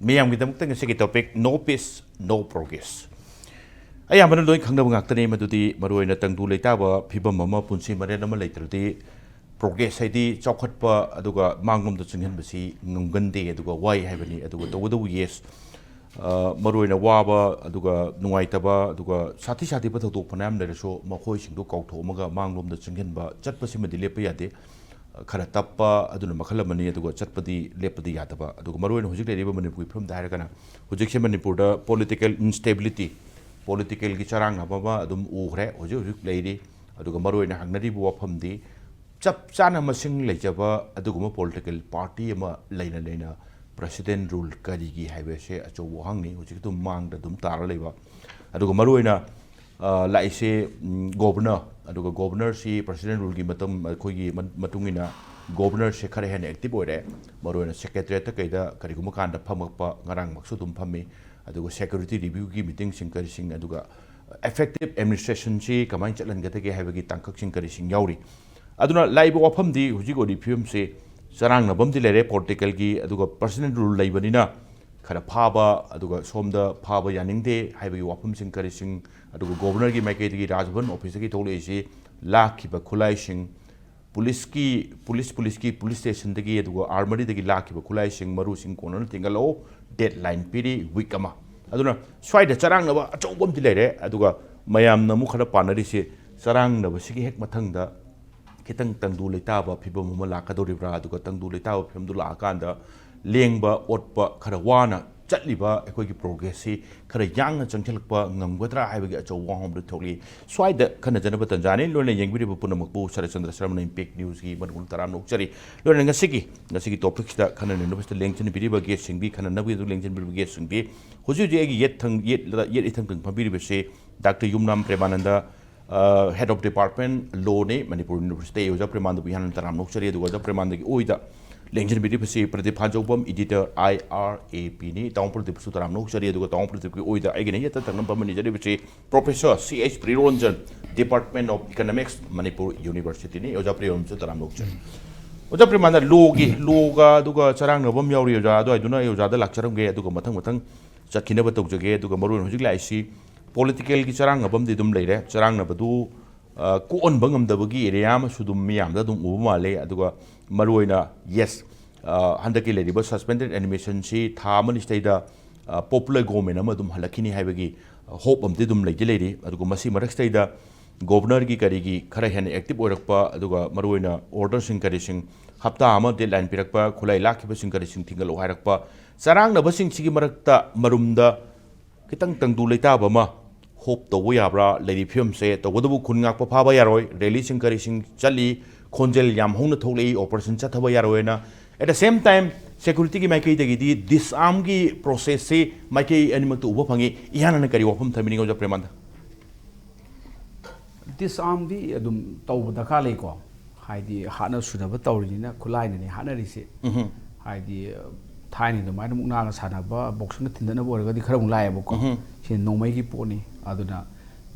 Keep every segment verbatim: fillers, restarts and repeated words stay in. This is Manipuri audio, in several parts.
ꯃꯤꯌꯥꯝꯒꯤꯗꯃꯛꯇ ꯉꯁꯤꯒꯤ topic, "No peace, no progress"꯫ ꯑꯌꯥꯝꯕꯅ ꯂꯣꯏ ꯈꯪꯅꯕ ꯉꯥꯛꯇꯅꯤ, ꯃꯗꯨꯗꯤ ꯃꯔꯨꯑꯣꯏꯅ ꯇꯪꯗꯨ ꯂꯩꯇꯥꯕ ꯐꯤꯕꯝ ꯑꯃ, ꯄꯨꯟꯁꯤ ꯃꯔꯦꯜ ꯑꯃ ꯂꯩꯇ꯭ꯔꯗꯤ progress ꯍꯥꯏꯗꯤ ꯆꯥꯎꯈꯠꯄ ꯑꯗꯨꯒ ꯃꯥꯡꯂꯣꯝꯗ ꯆꯪꯁꯤꯟꯕꯁꯤ ꯉꯝꯒꯟꯗꯦ, ꯑꯗꯨꯒ ꯋꯥꯏ ꯍꯥꯏꯕꯅꯤ꯫ ꯑꯗꯨꯒ ꯇꯧꯕꯇꯕꯨ yes, ꯑ, ꯃꯔꯨꯑꯣꯏꯅ ꯋꯥꯕ, ꯑꯗꯨꯒ ꯅꯨꯡꯉꯥꯏꯇꯕ, ꯑꯗꯨꯒ ꯁꯥꯊꯤ ꯁꯥꯊꯤꯕ ꯊꯧꯗꯣꯛ ꯐꯅꯌꯥꯝ ꯂꯩꯔꯁꯨ ꯃꯈꯣꯏꯁꯤꯡꯗꯨ ꯀꯥꯎꯊꯣꯛꯑꯝꯃꯒ ꯃꯥꯡꯂꯣꯝꯗ ꯆꯪꯁꯤꯟꯕ ꯆꯠꯄꯁꯤꯃꯗꯤ ꯂꯦꯞꯄ ꯌꯥꯗꯦ꯫ ꯈꯔ ꯇꯞꯄ ꯑꯗꯨꯅ ꯃꯈꯜ ꯑꯃꯅꯤ, ꯑꯗꯨꯒ ꯆꯠꯄꯗꯤ ꯂꯦꯞꯄꯗꯤ ꯌꯥꯗꯕ꯫ ꯑꯗꯨꯒ ꯃꯔꯨꯑꯣꯏꯅ ꯍꯧꯖꯤꯛ ꯂꯩꯔꯤꯕ ꯃꯅꯤꯄꯨꯔꯒꯤ ꯐꯤꯕꯝꯗ ꯍꯥꯏꯔꯒꯅ, ꯍꯧꯖꯤꯛꯁꯦ ꯃꯅꯤꯄꯨꯔꯗ political instability, politicalꯒꯤ ꯆꯔꯥꯡꯅꯕ ꯑꯃ ꯑꯗꯨꯝ ꯎꯈ꯭ꯔꯦ, ꯍꯧꯖꯤꯛ ꯍꯧꯖꯤꯛ ꯂꯩꯔꯤ꯫ ꯑꯗꯨꯒ ꯃꯔꯨꯑꯣꯏꯅ ꯍꯪꯅꯔꯤꯕ ꯋꯥꯐꯝꯗꯤ, ꯆꯞ ꯆꯥꯅ ꯃꯁꯤꯡ ꯂꯩꯖꯕ ꯑꯗꯨꯒꯨꯝꯕ political party ꯑꯃ ꯂꯩꯅ ꯂꯩꯅ president rule ꯀꯔꯤꯒꯤ ꯍꯥꯏꯕꯁꯦ ꯑꯆꯧꯕ ꯋꯥꯍꯪꯅꯤ, ꯍꯧꯖꯤꯛ ꯑꯗꯨꯝ ꯃꯥꯡꯗ ꯑꯗꯨꯝ ꯇꯥꯔ ꯂꯩꯕ꯫ ꯑꯗꯨꯒ ꯃꯔꯨꯑꯣꯏꯅ, ꯑ, ꯂꯥꯛꯏꯁꯦ, ꯎꯝ, governor, ꯑꯗꯨꯒ governorꯁꯤ president ruleꯒꯤ ꯃꯇꯝ, ꯑꯩꯈꯣꯏꯒꯤ ꯃ-, ꯃꯇꯨꯡ ꯏꯟꯅ governorꯁꯦ ꯈꯔ ꯍꯦꯟꯅ active ꯑꯣꯏꯔꯦ꯫ ꯃꯔꯨꯑꯣꯏꯅ secretariatꯇ ꯀꯩꯗ ꯀꯔꯤꯒꯨꯝꯕ ꯀꯥꯟꯗ ꯐꯝꯃꯛꯄ, ꯉꯔꯥꯡꯃꯛꯁꯨ ꯑꯗꯨꯝ ꯐꯝꯃꯤ꯫ ꯑꯗꯨꯒ security reviewꯒꯤ meetingꯁꯤꯡ ꯀꯔꯤꯁꯤꯡ, ꯑꯗꯨꯒ effective administrationꯁꯤ ꯀꯃꯥꯏꯅ ꯆꯠꯍꯟꯒꯗꯒꯦ ꯍꯥꯏꯕꯒꯤ ꯇꯥꯡꯀꯛꯁꯤꯡ ꯀꯔꯤꯁꯤꯡ ꯌꯥꯎꯔꯤ꯫ ꯑꯗꯨꯅ ꯂꯥꯛꯏꯕ ꯋꯥꯐꯝꯗꯤ ꯍꯧꯖꯤꯛ ꯑꯣꯏꯔꯤꯕ ꯐꯤꯕꯝꯁꯤ ꯆꯔꯥꯡꯅꯕ ꯑꯃꯗꯤ ꯂꯩꯔꯦ politicalꯒꯤ, ꯑꯗꯨꯒ president rule ꯂꯩꯕꯅꯤꯅ ꯈꯔ ꯐꯥꯕ, ꯑꯗꯨꯒ ꯁꯣꯝꯗ ꯐꯥꯕ ꯌꯥꯅꯤꯡꯗꯦ ꯍꯥꯏꯕꯒꯤ ꯋꯥꯐꯝꯁꯤꯡ ꯀꯔꯤꯁꯤꯡ, ꯑꯗꯨꯒ governorꯒꯤ ꯃꯥꯏꯀꯩꯗꯒꯤ ꯔꯥꯖꯚꯕꯟ officeꯇꯒꯤ ꯊꯣꯛꯂꯛꯏꯁꯤ ꯂꯥꯛꯈꯤꯕ ꯈꯨꯠꯂꯥꯏꯁꯤꯡ, policeꯀꯤ, police, policeꯀꯤ, police stationꯗꯒꯤ, ꯑꯗꯨꯒ armoryꯗꯒꯤ ꯂꯥꯛꯈꯤꯕ ꯈꯨꯠꯂꯥꯏꯁꯤꯡ, ꯃꯔꯨꯁꯤꯡ ꯀꯣꯟꯅꯅ ꯊꯦꯡꯒꯠꯂꯛꯑꯣ, deadline ꯄꯤꯔꯤ week ꯑꯃ꯫ ꯑꯗꯨꯅ ꯁ꯭ꯋꯥꯏꯗ ꯆꯔꯥꯡꯅꯕ ꯑꯆꯧꯕ ꯑꯃꯗꯤ ꯂꯩꯔꯦ꯫ ꯑꯗꯨꯒ ꯃꯌꯥꯝꯅ ꯑꯃꯨꯛ ꯈꯔ ꯄꯥꯅꯔꯤꯁꯦ, ꯆꯔꯥꯡꯅꯕꯁꯤꯒꯤ ꯍꯦꯛ ꯃꯊꯪꯗ ꯈꯤꯇꯪ ꯇꯪꯗꯨ ꯂꯩꯇꯥꯕ ꯐꯤꯕꯝ ꯑꯃ ꯂꯥꯛꯀꯗꯧꯔꯤꯕ꯭ꯔꯥ, ꯑꯗꯨꯒ ꯇꯪꯗꯨ ꯂꯩꯇꯥꯕ ꯐꯤꯕꯝꯗꯨ ꯂꯥꯛꯑꯀꯥꯟꯗ ꯂꯦꯡꯕ ꯑꯣꯠꯄ ꯈꯔ ꯋꯥꯅ ꯆꯠꯂꯤꯕ ꯑꯩꯈꯣꯏꯒꯤ progressꯁꯤ ꯈꯔ ꯌꯥꯡꯅ ꯆꯪꯁꯤꯜꯂꯛꯄ ꯉꯝꯒꯗ꯭ꯔꯥ ꯍꯥꯏꯕꯒꯤ ꯑꯆꯧꯕ ꯋꯥꯍꯪ ꯑꯃ ꯊꯣꯛꯂꯤ꯫ ꯁ꯭ꯋꯥꯏꯗ ꯈꯟꯅꯖꯅꯕ ꯇꯟꯖꯥꯅꯤ꯫ ꯂꯣꯏꯅ ꯌꯦꯡꯕꯤꯔꯤꯕ ꯄꯨꯝꯅꯃꯛꯄꯨ ꯁꯔꯠꯆꯟꯗ꯭ꯔ ꯁꯔꯃꯅ Impact Newsꯀꯤ ꯃꯅꯨꯡꯗ ꯇꯔꯥꯝꯅ ꯑꯣꯛꯆꯔꯤ꯫ ꯂꯣꯏꯅ ꯉꯁꯤꯒꯤ, ꯉꯁꯤꯒꯤ topicꯁꯤꯗ ꯈꯟꯅ ꯅꯩꯅꯕꯁꯤꯗ ꯂꯦꯡꯁꯤꯟꯕꯤꯔꯤꯕ guestꯁꯤꯡꯗꯤ, ꯈꯟꯅꯅꯕꯒꯤꯗꯃꯛ ꯂꯦꯡꯁꯤꯟꯕꯤꯔꯤꯕ guestꯁꯤꯡꯗꯤ, ꯍꯧꯖꯤꯛ ꯍꯧꯖꯤꯛ ꯑꯩꯒꯤ ꯌꯦꯠ ꯊꯪ-, ꯌꯦꯠ, ꯌꯦꯠ ꯏꯊꯪ ꯊꯪ ꯐꯝꯕꯤꯔꯤꯕꯁꯤ ꯗꯥꯛꯇꯔ ꯌꯨꯝꯅꯥꯝ ꯄ꯭ꯔꯦꯃꯥꯅꯟꯗ, ꯑ, Head of Department Lawꯅꯤ, ꯃꯅꯤꯄꯨꯔ Universityꯗ꯫ ꯑꯣꯖꯥ ꯄ꯭ꯔꯦꯃꯥꯅꯟꯗꯕꯨ ꯏꯍꯥꯟ ꯍꯥꯟꯅ ꯇꯔꯥꯝꯅ ꯑꯣꯛꯆꯔꯤ꯫ ꯑꯗꯨꯒ ꯑꯣꯖꯥ ꯄ꯭ꯔꯦꯃꯥꯅꯟꯗꯒꯤ ꯑꯣꯏꯗ ꯂꯦꯡꯁꯤꯟꯕꯤꯔꯤꯕꯁꯤ ꯄ꯭ꯔꯗꯤꯞ ꯐꯥꯟꯖꯧꯕꯝ, editor, IRAPꯅꯤ꯫ ꯇꯥꯃꯣ ꯄ꯭ꯔꯗꯤꯞꯁꯨ ꯇꯔꯥꯝꯅ ꯑꯣꯛꯆꯔꯤ꯫ ꯑꯗꯨꯒ ꯇꯥꯃꯣ ꯄ꯭ꯔꯗꯤꯞꯀꯤ ꯑꯣꯏꯗ ꯑꯩꯒꯤꯅ ꯌꯦꯠꯇ ꯊꯪꯅ ꯐꯝꯃꯤꯟꯅꯖꯔꯤꯕꯁꯤ Professor C H ꯄ꯭ꯔꯤꯔꯣꯟꯖꯟ, Department of Economics, Manipur Universityꯅꯤ꯫ ꯑꯣꯖꯥ ꯄ꯭ꯔꯤꯔꯣꯟꯖꯟꯁꯨ ꯇꯔꯥꯝꯅ ꯑꯣꯛꯆꯔꯤ꯫ ꯑꯣꯖꯥ ꯄ꯭ꯔꯦꯃꯥꯅꯟꯗ, ꯂꯣꯒꯤ, ꯂꯣꯒ ꯑꯗꯨꯒ ꯆꯔꯥꯡꯅꯕ ꯑꯃ ꯌꯥꯎꯔꯤ ꯑꯣꯖꯥ, ꯑꯗꯨꯋꯥꯏꯗꯨꯅ ꯑꯩ ꯑꯣꯖꯥꯗ ꯂꯥꯛꯆꯔꯝꯒꯦ, ꯑꯗꯨꯒ ꯃꯊꯪ ꯃꯊꯪ ꯆꯠꯈꯤꯅꯕ ꯇꯧꯖꯒꯦ꯫ ꯑꯗꯨꯒ ꯃꯔꯨꯑꯣꯏꯅ ꯍꯧꯖꯤꯛ ꯂꯥꯛꯏꯁꯤ ꯄꯣꯂꯤꯇꯤꯀꯦꯜꯒꯤ ꯆꯔꯥꯡꯅꯕ ꯑꯃꯗꯤ ꯑꯗꯨꯝ ꯂꯩꯔꯦ꯫ ꯆꯔꯥꯡꯅꯕꯗꯨ, ꯑ, ꯀꯣꯛꯍꯟꯕ ꯉꯝꯗꯕꯒꯤ ꯑꯦꯔꯤꯌꯥ ꯑꯃꯁꯨ ꯑꯗꯨꯝ ꯃꯤꯌꯥꯝꯗ ꯑꯗꯨꯝ ꯎꯕ ꯃꯥꯜꯂꯦ꯫ ꯑꯗꯨꯒ ꯃꯔꯨꯑꯣꯏꯅ, ꯌꯦꯁ, ꯑ, ꯍꯟꯗꯛꯀꯤ ꯂꯩꯔꯤꯕ ꯁꯁꯄꯦꯟꯗꯦꯗ ꯑꯦꯅꯤꯃꯦꯁꯟꯁꯤ ꯊꯥ ꯑꯃꯅꯤ ꯁꯤꯗꯩꯗ, ꯑ, ꯄꯣꯄꯨꯂꯔ ꯒꯣꯚꯔꯟꯃꯦꯟ ꯑꯃ ꯑꯗꯨꯝ ꯍꯜꯂꯛꯈꯤꯅꯤ ꯍꯥꯏꯕꯒꯤ ꯍꯣꯞ ꯑꯃꯗꯤ ꯑꯗꯨꯝ ꯂꯩꯗꯤ ꯂꯩꯔꯤ꯫ ꯑꯗꯨꯒ ꯃꯁꯤ ꯃꯔꯛꯁꯤꯗꯩꯗ ꯒꯣꯚꯔꯅꯔꯒꯤ ꯀꯔꯤꯒꯤ ꯈꯔ ꯍꯦꯟꯅ ꯑꯦꯛꯇꯤꯚ ꯑꯣꯏꯔꯛꯄ, ꯑꯗꯨꯒ ꯃꯔꯨꯑꯣꯏꯅ ꯑꯣꯔꯗꯔꯁꯤꯡ ꯀꯔꯤꯁꯤꯡ, ꯍꯞꯇꯥ ꯑꯃ ꯗꯦꯗꯂꯥꯏꯟ ꯄꯤꯔꯛꯄ, ꯈꯨꯠꯂꯥꯏ ꯂꯥꯛꯈꯤꯕꯁꯤꯡ ꯀꯔꯤꯁꯤꯡ ꯊꯤꯡꯒꯠꯂꯛꯎ ꯍꯥꯏꯔꯛꯄ, ꯆꯔꯥꯡꯅꯕꯁꯤꯡꯁꯤꯒꯤ ꯃꯔꯛꯇ ꯃꯔꯨꯝꯗ ꯈꯤꯇꯪ ꯇꯪꯗꯨ ꯂꯩꯇꯥꯕ ꯑꯃ ꯍꯣꯞ ꯇꯧꯕ ꯌꯥꯕ꯭ꯔꯥ? ꯂꯩꯔꯤ ꯐꯤꯕꯝꯁꯦ ꯇꯧꯒꯗꯕꯨ ꯈꯨꯟ ꯉꯥꯛꯄ ꯐꯥꯕ ꯌꯥꯔꯣꯏ, ꯔꯦꯂꯤꯁꯤꯡ ꯀꯔꯤꯁꯤꯡ ꯆꯠꯂꯤ, ꯈꯣꯟꯖꯦꯜ ꯌꯥꯝ ꯍꯧꯅ ꯊꯣꯛꯂꯛꯏ, ꯑꯣꯄꯔꯦꯁꯟ ꯆꯠꯊꯕ ꯌꯥꯔꯣꯏꯅ꯫ At the same time, ꯁꯦꯀ꯭ꯌꯨꯔꯤꯇꯤꯒꯤ ꯃꯥꯏꯀꯩꯗꯒꯤꯗꯤ ꯗꯤꯁꯑꯥꯔꯝꯒꯤ ꯄ꯭ꯔꯣꯁꯦꯁꯁꯤ ꯃꯥꯏꯀꯩ ꯑꯅꯤꯃꯛꯇ ꯎꯕ ꯐꯪꯉꯤ꯫ ꯏꯍꯥꯟ ꯍꯥꯟꯅ ꯀꯔꯤ ꯋꯥꯐꯝ ꯊꯝꯕꯤꯅꯤꯡꯉꯤ, ꯑꯣꯖꯥ ꯄ꯭ꯔꯦꯃꯥꯅꯟꯗ? ꯗꯤꯁꯑꯥꯔꯝꯗꯤ ꯑꯗꯨꯝ ꯇꯧꯕ ꯗꯔꯀꯥꯔ ꯂꯩꯀꯣ꯫ ꯍꯥꯏꯗꯤ ꯍꯥꯠꯅ ꯁꯨꯅꯕ ꯇꯧꯔꯤꯅꯤꯅ ꯈꯨꯠꯂꯥꯏꯅꯅꯤ ꯍꯥꯠꯅꯔꯤꯁꯦ꯫ ꯍꯥꯏꯗꯤ ꯊꯥꯏꯅ ꯑꯗꯨꯃꯥꯏꯅ ꯃꯨꯛꯅꯥꯒ ꯁꯥꯟꯅꯕ, ꯕꯣꯛꯁꯤꯡꯒ ꯊꯤꯟꯗꯠꯅꯕ ꯑꯣꯏꯔꯒꯗꯤ ꯈꯔ ꯑꯃꯨꯛ ꯂꯥꯛꯑꯦꯕꯀꯣ꯫ ꯁꯤꯅ ꯅꯣꯡꯃꯩꯒꯤ ꯄꯣꯠꯅꯤ꯫ ꯑꯗꯨꯅ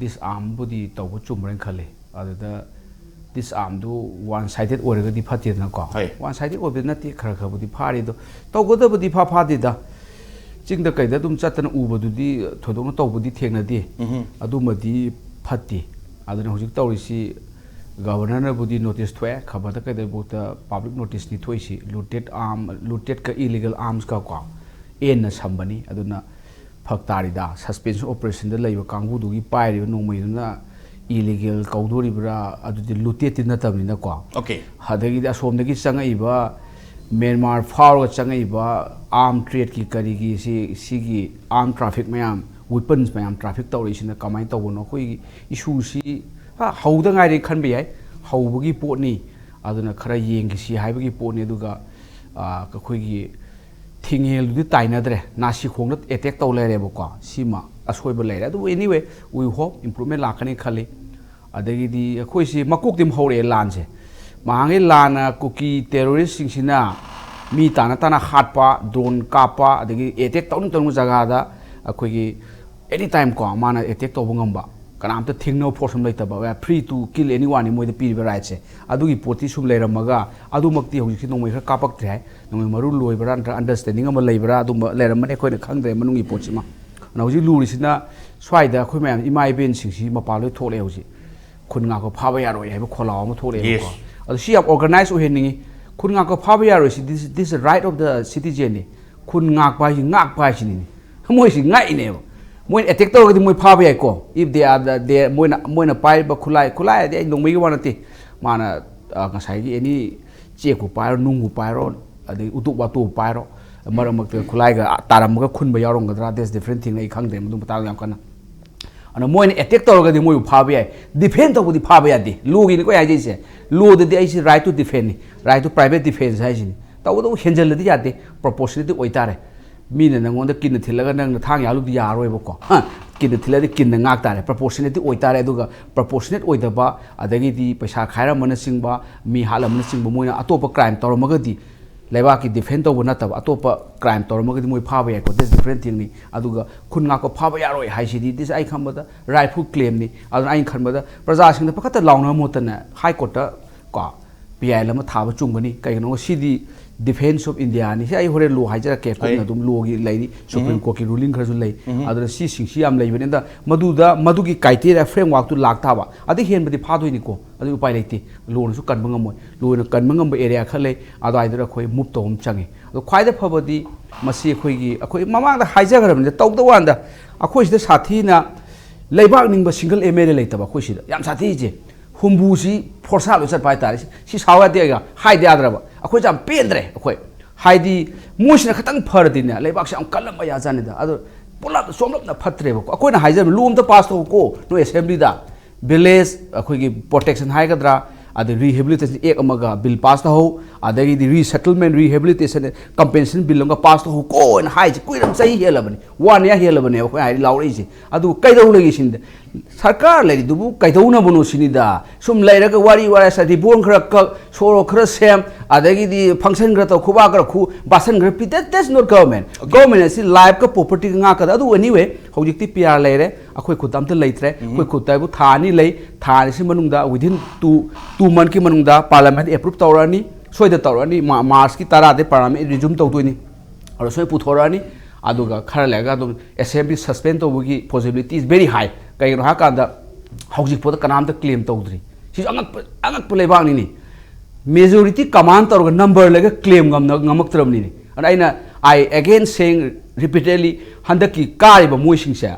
ꯗꯤꯁꯑꯥꯔꯝꯕꯨꯗꯤ ꯇꯧꯕ ꯆꯨꯝꯕ꯭ꯔꯅ ꯈꯜꯂꯤ꯫ ꯑꯗꯨꯗ ꯗꯤꯁꯑꯥꯔꯝꯗꯨ ꯋꯥꯟ ꯁꯥꯏꯗꯦꯠ ꯑꯣꯏꯔꯒꯗꯤ ꯐꯠꯇꯦꯗꯅꯀꯣ꯫ ꯍꯣꯏ꯫ ꯋꯥꯟ ꯁꯥꯏꯗꯦꯠ ꯑꯣꯏꯕꯗꯤ ꯅꯠꯇꯦ, ꯈꯔ ꯈꯔꯕꯨꯗꯤ ꯐꯥꯔꯤ꯫ ꯑꯗꯣ ꯇꯧꯒꯗꯕꯗꯤ ꯐꯥ ꯐꯥꯗꯦꯗ꯫ ꯆꯤꯡꯗ ꯀꯩꯗ ꯑꯗꯨꯝ ꯆꯠꯇꯅ ꯎꯕꯗꯨꯗꯤ ꯊꯣꯏꯗꯣꯛꯅ ꯇꯧꯕꯗꯤ ꯊꯦꯡꯅꯗꯦ꯫ ꯑꯗꯨꯃꯗꯤ ꯐꯠꯇꯦ꯫ ꯑꯗꯨꯅ ꯍꯧꯖꯤꯛ ꯇꯧꯔꯤꯁꯤ, ꯒꯕꯔꯅꯔꯅꯕꯨꯗꯤ ꯅꯣꯇꯤꯁ ꯊꯣꯛꯑꯦ, ꯈꯕꯔꯗ ꯀꯩꯗꯕꯨꯛꯇ ꯄꯥꯕ꯭ꯂꯤꯛ ꯅꯣꯇꯤꯁꯅꯤ ꯊꯣꯛꯏꯁꯤ꯫ ꯂꯨꯇꯦꯠ ꯑꯥꯔꯝ, ꯂꯨꯇꯦꯠꯀ ꯏꯂꯤꯒꯦꯜ ꯑꯥꯔꯝꯁꯀ ꯀꯣ ꯑꯦꯟꯅ ꯁꯝꯕꯅꯤ꯫ ꯑꯗꯨꯅ ꯐꯔꯛ ꯇꯥꯔꯤꯗ, ꯁꯁꯄꯦꯟꯁꯟ ꯑꯣꯄꯔꯦꯁꯟꯗ ꯂꯩꯕ ꯀꯥꯡꯕꯨꯗꯨꯒꯤ ꯄꯥꯏꯔꯤꯕ ꯅꯣꯡꯃꯩꯗꯨꯅ ꯏꯂꯤꯒꯦꯜ ꯀꯧꯗꯣꯔꯤꯕ꯭ꯔꯥ? ꯑꯗꯨꯗꯤ ꯂꯨꯇꯦꯠꯇꯤ ꯅꯠꯇꯕꯅꯤꯅꯀꯣ꯫ ꯑꯣꯀꯦ꯫ ꯑꯗꯒꯤꯗꯤ ꯑꯁꯣꯝꯗꯒꯤ ꯆꯪꯉꯛꯏꯕ, ꯃ꯭ꯌꯥꯟꯃꯥꯔ ꯐꯥꯎꯔꯒ ꯆꯪꯉꯛꯏꯕ ꯑꯥꯔꯝ ꯇ꯭ꯔꯦꯗꯀꯤ ꯀꯔꯤꯒꯤ ꯁꯤ, ꯁꯤꯒꯤ ꯑꯥꯔꯝ ꯇ꯭ꯔꯥꯐꯤꯛ ꯃꯌꯥꯝ, ꯋꯤꯄꯟꯁ ꯃꯌꯥꯝ ꯇ꯭ꯔꯥꯐꯤꯛ ꯇꯧꯔꯛꯏꯁꯤꯅ ꯀꯃꯥꯏꯅ ꯇꯧꯕꯅꯣ? ꯑꯩꯈꯣꯏꯒꯤ ꯏꯁꯨꯁꯤ, ꯍꯥ, ꯍꯧꯗ ꯉꯥꯏꯔꯤ ꯈꯟꯕ ꯌꯥꯏ, ꯍꯧꯕꯒꯤ ꯄꯣꯠꯅꯤ꯫ ꯑꯗꯨꯅ ꯈꯔ ꯌꯦꯡꯈꯤꯁꯤ ꯍꯥꯏꯕꯒꯤ ꯄꯣꯠꯅꯤ꯫ ꯑꯗꯨꯒ, ꯑ, ꯑꯩꯈꯣꯏꯒꯤ ꯊꯤꯡꯉꯦꯜꯗꯨꯗꯤ ꯇꯥꯏꯅꯗ꯭ꯔꯦ, ꯅꯥꯁꯤꯈꯣꯡꯗ ꯑꯦꯇꯦꯛ ꯇꯧ ꯂꯩꯔꯦꯕꯀꯣ꯫ ꯁꯤꯃ ꯑꯁꯣꯏꯕ ꯂꯩꯔꯦ꯫ ꯑꯗꯨꯕꯨ anyway, we hope improvement ꯂꯥꯛꯀꯅꯤ ꯈꯜꯂꯤ꯫ ꯑꯗꯒꯤꯗꯤ ꯑꯩꯈꯣꯏꯁꯤ ꯃꯀꯣꯛꯇꯤ ꯑꯃ ꯍꯧꯔꯛꯑꯦ ꯂꯥꯟꯁꯦ꯫ ꯃꯍꯥꯛꯀꯤ ꯂꯥꯟꯅ ꯀꯨꯀꯤ ꯇꯦꯔꯣꯔꯤꯁꯁꯤꯡꯁꯤꯅ ꯃꯤ ꯇꯥꯅ ꯇꯥꯅ ꯍꯥꯠꯄ, ꯗ꯭ꯔꯣꯟ ꯀꯥꯞꯄ, ꯑꯗꯒꯤ ꯑꯦꯇꯦꯛ ꯇꯧꯅꯤꯡ ꯇꯧꯅꯤꯡꯕ ꯖꯒꯥꯗ ꯑꯩꯈꯣꯏꯒꯤ any time ꯀꯣ ꯃꯥꯅ ꯑꯦꯇꯦꯛ ꯇꯧꯕ ꯉꯝꯕ꯫ ꯀꯅꯥꯝꯇ ꯊꯤꯡꯅꯕ ꯐꯣꯔꯁ ꯑꯃ ꯂꯩꯇꯕ, ꯐ꯭ꯔꯤ ꯇꯨ ꯀꯤꯜ ꯑꯦꯅꯤ ꯋꯥꯟꯅꯤ ꯃꯣꯏꯗ ꯄꯤꯔꯤꯕ ꯔꯥꯏꯠꯁꯦ꯫ ꯑꯗꯨꯒꯤ ꯄꯣꯠꯇꯤ ꯁꯨꯝ ꯂꯩꯔꯝꯃꯒ ꯑꯗꯨꯃꯛꯇꯤ ꯍꯧꯖꯤꯛꯁꯤ ꯅꯣꯡꯃꯩ ꯈꯔ ꯀꯥꯞꯄꯛꯇ꯭ꯔꯦ ꯍꯥꯏ꯫ ꯅꯣꯡꯃꯩ ꯃꯔꯨ ꯂꯣꯏꯕ꯭ꯔꯥ ꯅꯠꯇ꯭ꯔꯒ ꯑꯟꯗꯔꯁꯇꯦꯟꯗꯤꯡ ꯑꯃ ꯂꯩꯕ꯭ꯔꯥ, ꯑꯗꯨꯝꯕ ꯂꯩꯔꯝꯃꯅꯤ, ꯑꯩꯈꯣꯏꯅ ꯈꯪꯗ꯭ꯔꯦ ꯃꯅꯨꯡꯒꯤ ꯄꯣꯠꯁꯤꯃ꯫ ꯑꯗꯨꯅ ꯍꯧꯖꯤꯛ ꯂꯨꯔꯤꯁꯤꯅ ꯁ꯭ꯋꯥꯏꯗ ꯑꯩꯈꯣꯏ ꯃꯌꯥꯝ ꯏꯃꯥ ꯏꯕꯦꯟꯁꯤꯡꯁꯤ ꯃꯄꯥꯟ ꯂꯣꯏ ꯊꯣꯛꯂꯛꯑꯦ ꯍꯧꯖꯤꯛ꯫ ꯈꯨꯟ ꯉꯥꯛꯄ ꯐꯥꯕ ꯌꯥꯔꯣꯏ ꯍꯥꯏꯕ ꯈꯣꯜꯂꯥꯎ ꯑꯃ ꯊꯣꯛꯂꯛꯑꯦꯕꯀꯣ꯫ ꯑꯗꯣ ꯁꯤ ꯌꯥꯝ ꯑꯣꯔꯒꯅꯥꯏꯖ ꯑꯣꯏꯍꯟꯅꯤꯡꯉꯤ꯫ ꯈꯨꯟ ꯉꯥꯛꯄ ꯐꯥꯕ ꯌꯥꯔꯣꯏ, ꯁꯤ this, this is right of the citizenꯅꯤ꯫ ꯈꯨꯟ ꯉꯥꯛꯄ ꯍꯥꯏꯁꯤ ꯉꯥꯛꯄ ꯍꯥꯏꯁꯤꯅꯤꯅꯦ꯫ ꯃꯣꯏꯁꯤ ꯉꯥꯛꯏꯅꯦꯕ꯫ ꯃꯣꯏꯅ ꯑꯦꯇꯦꯛ ꯇꯧꯔꯒꯗꯤ ꯃꯣꯏ ꯐꯥꯕ ꯌꯥꯏꯀꯣ, if they are the, they, ꯃꯣꯏꯅ ꯃꯣꯏꯅ ꯄꯥꯏꯔꯤꯕ ꯈꯨꯠꯂꯥꯏ, ꯈꯨꯠꯂꯥꯏ ꯍꯥꯏꯗꯤ ꯑꯩ ꯅꯣꯡꯃꯩꯒꯤ ꯋꯥ ꯅꯠꯇꯦ꯫ ꯃꯥꯅ ꯑ, ꯉꯁꯥꯏꯒꯤ ꯑꯦꯅꯤ ꯆꯦꯛꯄꯨ ꯄꯥꯏꯔꯣ, ꯅꯨꯡꯕꯨ ꯄꯥꯏꯔꯣ, ꯑꯗꯩ ꯎꯇꯣꯞ ꯋꯥꯇꯣꯞꯄꯨ ꯄꯥꯏꯔꯣ, ꯃꯔꯛ ꯃꯔꯛꯇ ꯈꯨꯠꯂꯥꯏꯒ ꯇꯥꯔꯝꯃꯒ ꯈꯨꯟꯕ ꯌꯥꯎꯔꯝꯒꯗ꯭ꯔꯥ, that's different thing, ꯑꯩ ꯈꯪꯗ꯭ꯔꯦ ꯃꯗꯨ ꯃꯇꯥꯡꯗ ꯌꯥꯝ ꯀꯟꯅ꯫ ꯑꯗꯨꯅ ꯃꯣꯏꯅ ꯑꯦꯇꯦꯛ ꯇꯧꯔꯒꯗꯤ ꯃꯣꯏꯕꯨ ꯐꯥꯕ ꯌꯥꯏ, ꯗꯤꯐꯦꯟ ꯇꯧꯕꯗꯤ ꯐꯥꯕ ꯌꯥꯗꯦ꯫ ꯂꯣꯒꯤꯅꯤꯀꯣ ꯑꯩ ꯍꯥꯏꯖꯩꯁꯦ꯫ ꯂꯣꯗꯗꯤ ꯑꯩꯁꯤ right to defendꯅꯤ, right to private defense ꯍꯥꯏꯁꯤꯅꯤ꯫ ꯇꯧꯕꯇꯕꯨ ꯍꯦꯟꯖꯜꯂꯗꯤ ꯌꯥꯗꯦ, ꯄ꯭ꯔꯣꯄꯣꯔꯁꯅꯦꯠꯇꯤ ꯑꯣꯏꯇꯥꯔꯦ꯫ ꯃꯤꯅ ꯅꯪꯉꯣꯟꯗ ꯀꯤꯟꯅ ꯊꯤꯜꯂꯒ ꯅꯪꯅ ꯊꯥꯡ ꯌꯥꯜꯂꯨꯕꯗꯤ ꯌꯥꯔꯣꯏꯕꯀꯣ꯫ ꯍꯥ? ꯀꯤꯟꯅ ꯊꯤꯜꯂꯗꯤ ꯀꯤꯟꯅ ꯉꯥꯛ ꯇꯥꯔꯦ, ꯄ꯭ꯔꯣꯄꯣꯔꯁꯅꯦꯠꯇꯤ ꯑꯣꯏꯇꯥꯔꯦ꯫ ꯑꯗꯨꯒ ꯄ꯭ꯔꯣꯄꯣꯔꯁꯅꯦꯠ ꯑꯣꯏꯗꯕ, ꯑꯗꯒꯤꯗꯤ ꯄꯩꯁꯥ ꯈꯥꯏꯔꯝꯕꯅꯆꯤꯡꯕ, ꯃꯤ ꯍꯥꯠꯂꯝꯕꯅꯆꯤꯡꯕ, ꯃꯣꯏꯅ ꯑꯇꯣꯞꯄ ꯀ꯭ꯔꯥꯏꯝ ꯇꯧꯔꯝꯃꯒꯗꯤ, ꯂꯩꯕꯥꯛꯀꯤ ꯗꯤꯐꯦꯟ ꯇꯧꯕ ꯅꯠꯇꯕ ꯑꯇꯣꯞꯄ ꯀ꯭ꯔꯥꯏꯝ ꯇꯧꯔꯝꯃꯒꯗꯤ ꯃꯣꯏ ꯐꯥꯕ ꯌꯥꯏꯀꯣ, that's different thingꯅꯤ꯫ ꯑꯗꯨꯒ ꯈꯨꯟ ꯉꯥꯛꯄ ꯐꯥꯕ ꯌꯥꯔꯣꯏ ꯍꯥꯏꯁꯤꯗꯤ, this ꯑꯩ ꯈꯟꯕꯗ rightful claimꯅꯤ꯫ ꯑꯗꯨꯅ ꯑꯩꯅ ꯈꯟꯕꯗ ꯄ꯭ꯔꯖꯥꯁꯤꯡꯗ ꯄꯪꯈꯠꯇ ꯂꯥꯎꯅꯕ ꯃꯍꯨꯠꯇꯅꯦ, ꯍꯥꯏ ꯀꯣꯔꯠꯇ ꯀꯣ, ꯄꯤ ꯑꯥꯏ ꯑꯦꯜ ꯑꯃ ꯊꯥꯕ ꯆꯨꯝꯒꯅꯤ꯫ ꯀꯩꯒꯤꯅꯣ, ꯁꯤꯗꯤ Defence of Indiaꯅꯤ꯫ ꯁꯤ ꯑꯩ ꯍꯣꯔꯦꯟ ꯂꯣ ꯍꯥꯏꯖꯔꯛꯀꯦ, ꯀꯨꯞꯅ ꯑꯗꯨꯝ ꯂꯣꯒꯤ ꯂꯩꯔꯤ, ꯁꯨꯄ꯭ꯔꯤꯝ ꯀꯣꯔꯠꯀꯤ ꯔꯨꯂꯤꯡ ꯈꯔꯁꯨ ꯂꯩ꯫ ꯑꯗꯨꯅ ꯁꯤꯁꯤꯡꯁꯤ ꯌꯥꯝ ꯂꯩꯕꯅꯤ꯫ ꯑꯗ ꯃꯗꯨꯗ, ꯃꯗꯨꯒꯤ ꯀ꯭ꯔꯥꯏꯇꯦꯔꯤꯌꯥ ꯐ꯭ꯔꯦꯝꯋꯥꯔꯛꯇꯨ ꯂꯥꯛ ꯇꯥꯕ, ꯑꯗꯩ ꯍꯦꯟꯕꯗꯤ ꯐꯥꯗꯣꯏꯅꯤꯀꯣ, ꯑꯗꯨ ꯎꯄꯥꯏ ꯂꯩꯇꯦ, ꯂꯣꯅꯁꯨ ꯀꯟꯕ ꯉꯝꯃꯣꯏ꯫ ꯂꯣꯅ ꯀꯟꯕ ꯉꯝꯕ ꯑꯦꯔꯤꯌꯥ ꯈꯔ ꯂꯩ, ꯑꯗꯨꯋꯥꯏꯗꯨꯗ ꯑꯩꯈꯣꯏ ꯃꯨꯞ ꯇꯧꯕ ꯑꯃ ꯆꯪꯉꯤ꯫ ꯑꯗꯣ ꯈ꯭ꯋꯥꯏꯗ ꯐꯕꯗꯤ ꯃꯁꯤ ꯑꯩꯈꯣꯏꯒꯤ, ꯑꯩꯈꯣꯏ ꯃꯃꯥꯡꯗ ꯍꯥꯏꯖꯈ꯭ꯔꯕꯅꯤꯅ, ꯇꯧꯗ ꯋꯥꯟꯗ ꯑꯩꯈꯣꯏ ꯁꯤꯗ ꯁꯥꯊꯤꯅ ꯂꯩꯕꯥꯛ ꯅꯤꯡꯕ ꯁꯤꯡꯒꯜ ꯑꯦꯝ ꯑꯦꯜ ꯑꯦ ꯂꯩꯇꯕ ꯑꯩꯈꯣꯏ ꯁꯤꯗ ꯌꯥꯝ ꯁꯥꯊꯤꯁꯦ꯫ ꯍꯨꯝꯕꯨꯁꯤ ꯐꯣꯔꯁꯥ ꯂꯣꯏ ꯆꯠꯄ ꯍꯥꯏꯇꯥꯔꯦ꯫ ꯁꯤ ꯁꯥꯎ ꯌꯥꯗꯦ, ꯑꯩꯒ ꯍꯥꯏꯗ ꯌꯥꯗ꯭ꯔꯕ꯫ ꯑꯩꯈꯣꯏꯁꯦ ꯌꯥꯝ ꯄꯦꯟꯗ꯭ꯔꯦ꯫ ꯑꯩꯈꯣꯏ ꯍꯥꯏꯗꯤ ꯃꯣꯏꯁꯤꯅ ꯈꯤꯇꯪ ꯐꯔꯗꯤꯅꯦ, ꯂꯩꯕꯥꯛꯁꯦ ꯌꯥꯝ ꯀꯜꯂꯝꯕ ꯌꯥꯖꯥꯠꯅꯤꯗ꯫ ꯑꯗꯣ ꯄꯨꯂꯞ ꯆꯣꯝꯂꯞꯅ ꯐꯠꯇ꯭ꯔꯦꯕꯀꯣ꯫ ꯑꯩꯈꯣꯏꯅ ꯍꯥꯏꯖꯕ ꯂꯣ ꯑꯝꯇ ꯄꯥꯁ ꯇꯧꯀꯣ ꯅꯣꯏ ꯑꯦꯁꯦꯝꯕ꯭ꯂꯤꯗ꯫ ꯚꯤꯂꯦꯖ ꯑꯩꯈꯣꯏꯒꯤ ꯄ꯭ꯔꯣꯇꯦꯛꯁꯟ ꯍꯥꯏꯒꯗ꯭ꯔꯥ, ꯑꯗꯩ ꯔꯤꯍꯦꯕꯤꯂꯤꯇꯦꯁꯟ ꯑꯦꯛ ꯑꯃꯒ ꯕꯤꯜ ꯄꯥꯁ ꯇꯧꯍꯧ, ꯑꯗꯒꯤꯗꯤ ꯔꯤꯁꯦꯇꯜꯃꯦꯟ ꯔꯤꯍꯦꯕꯤꯂꯤꯇꯦꯁꯟ ꯀꯝꯄꯦꯟꯁꯦꯁꯟ ꯕꯤꯜ ꯑꯃꯒ ꯄꯥꯁ ꯇꯧꯍꯧꯀꯣꯅ ꯍꯥꯏꯁꯦ ꯀꯨꯏꯔꯕ, ꯆꯍꯤ ꯍꯦꯜꯂꯕꯅꯤ, ꯋꯥꯟ ꯏꯌꯥꯔ ꯍꯦꯜꯂꯕꯅꯦꯕ ꯑꯩꯈꯣꯏ ꯍꯥꯏꯗꯤ ꯂꯥꯎꯔꯛꯏꯁꯦ꯫ ꯑꯗꯨ ꯀꯩꯗꯧ ꯂꯩꯒꯦ ꯁꯤꯅꯤꯗ꯫ ꯁꯔꯀꯥꯔ ꯂꯩꯔꯤꯗꯨꯕꯨ ꯀꯩꯗꯧꯅꯕꯅꯣ ꯁꯤꯅꯤꯗ꯫ ꯁꯨꯝ ꯂꯩꯔꯒ ꯋꯥꯔꯤ ꯋꯥꯔꯥꯏ ꯁꯥꯗꯤ, ꯕꯣꯟ ꯈꯔ ꯀꯛ, ꯁꯣꯔꯣꯛ ꯈꯔ ꯁꯦꯝ, ꯑꯗꯒꯤꯗꯤ ꯐꯪꯁꯟ ꯈꯔ ꯇꯧ, ꯈꯨꯕꯥꯛ ꯈꯔ ꯈꯨ, ꯕꯥꯁꯟ ꯈꯔ ꯄꯤ, that, that's not government. Okay. Government ꯑꯁꯤ ꯂꯥꯏꯐꯀ ꯄ꯭ꯔꯣꯄꯔꯇꯤꯒ ꯉꯥꯛꯀꯗ꯫ ꯑꯗꯨ anyway, ꯍꯧꯖꯤꯛꯇꯤ ꯄꯤ ꯑꯥꯔ ꯂꯩꯔꯦ, ꯑꯩꯈꯣꯏ ꯈꯨꯠꯇ ꯑꯝꯇ ꯂꯩꯇ꯭ꯔꯦ꯫ ꯑꯩꯈꯣꯏ ꯈꯨꯠꯇ ꯍꯥꯏꯕꯨ ꯊꯥ ꯑꯅꯤ ꯂꯩ, ꯊꯥ ꯑꯅꯤꯁꯤ ꯃꯅꯨꯡꯗ, within two, two monthꯀꯤ ꯃꯅꯨꯡꯗ ꯄꯥꯔꯂꯤꯌꯥꯃꯦꯟ ꯑꯦꯄ꯭ꯔꯨꯞ ꯇꯧꯔꯛꯑꯅꯤ, ꯁꯣꯏꯗ ꯇꯧꯔꯛꯑꯅꯤ꯫ ꯃꯥ-, ꯃꯥꯔꯆꯀꯤ ꯇꯔꯥꯗꯩ ꯄꯥꯔꯂꯤꯌꯥꯃꯦꯟ ꯔꯤꯖꯨꯝ ꯇꯧꯗꯣꯏꯅꯤ꯫ ꯑꯗꯣ ꯁꯣꯏ ꯄꯨꯊꯣꯔꯛꯑꯅꯤ꯫ ꯑꯗꯨꯒ ꯈꯔ ꯂꯩꯔꯒ ꯑꯗꯨꯝ ꯑꯦꯁꯦꯝꯕ꯭ꯂꯤ suspend ꯇꯧꯕꯒꯤ possibility is very high꯫ ꯀꯩꯒꯤꯅꯣ ꯍꯥꯏꯀꯥꯟꯗ, ꯍꯧꯖꯤꯛꯐꯥꯎꯗ ꯀꯅꯥꯝꯇ ꯀ꯭ꯂꯦꯝ ꯇꯧꯗ꯭ꯔꯤ꯫ ꯁꯤꯁꯨ ꯑꯉꯛꯄ, ꯑꯉꯛꯄ ꯂꯩꯕꯥꯛꯅꯤꯅꯦ꯫ ꯃꯦꯖꯣꯔꯤꯇꯤ ꯀꯃꯥꯟ ꯇꯧꯔꯒ ꯅꯝꯕꯔ ꯂꯩꯔꯒ ꯀ꯭ꯂꯦꯝ ꯉꯝꯅ-, ꯉꯝꯃꯛꯇ꯭ꯔꯕꯅꯤꯅꯦ꯫ ꯑꯗꯨꯅ ꯑꯩꯅ, I again saying repeatedly, ꯍꯟꯗꯛꯀꯤ ꯀꯥꯔꯤꯕ ꯃꯣꯏꯁꯤꯡꯁꯦ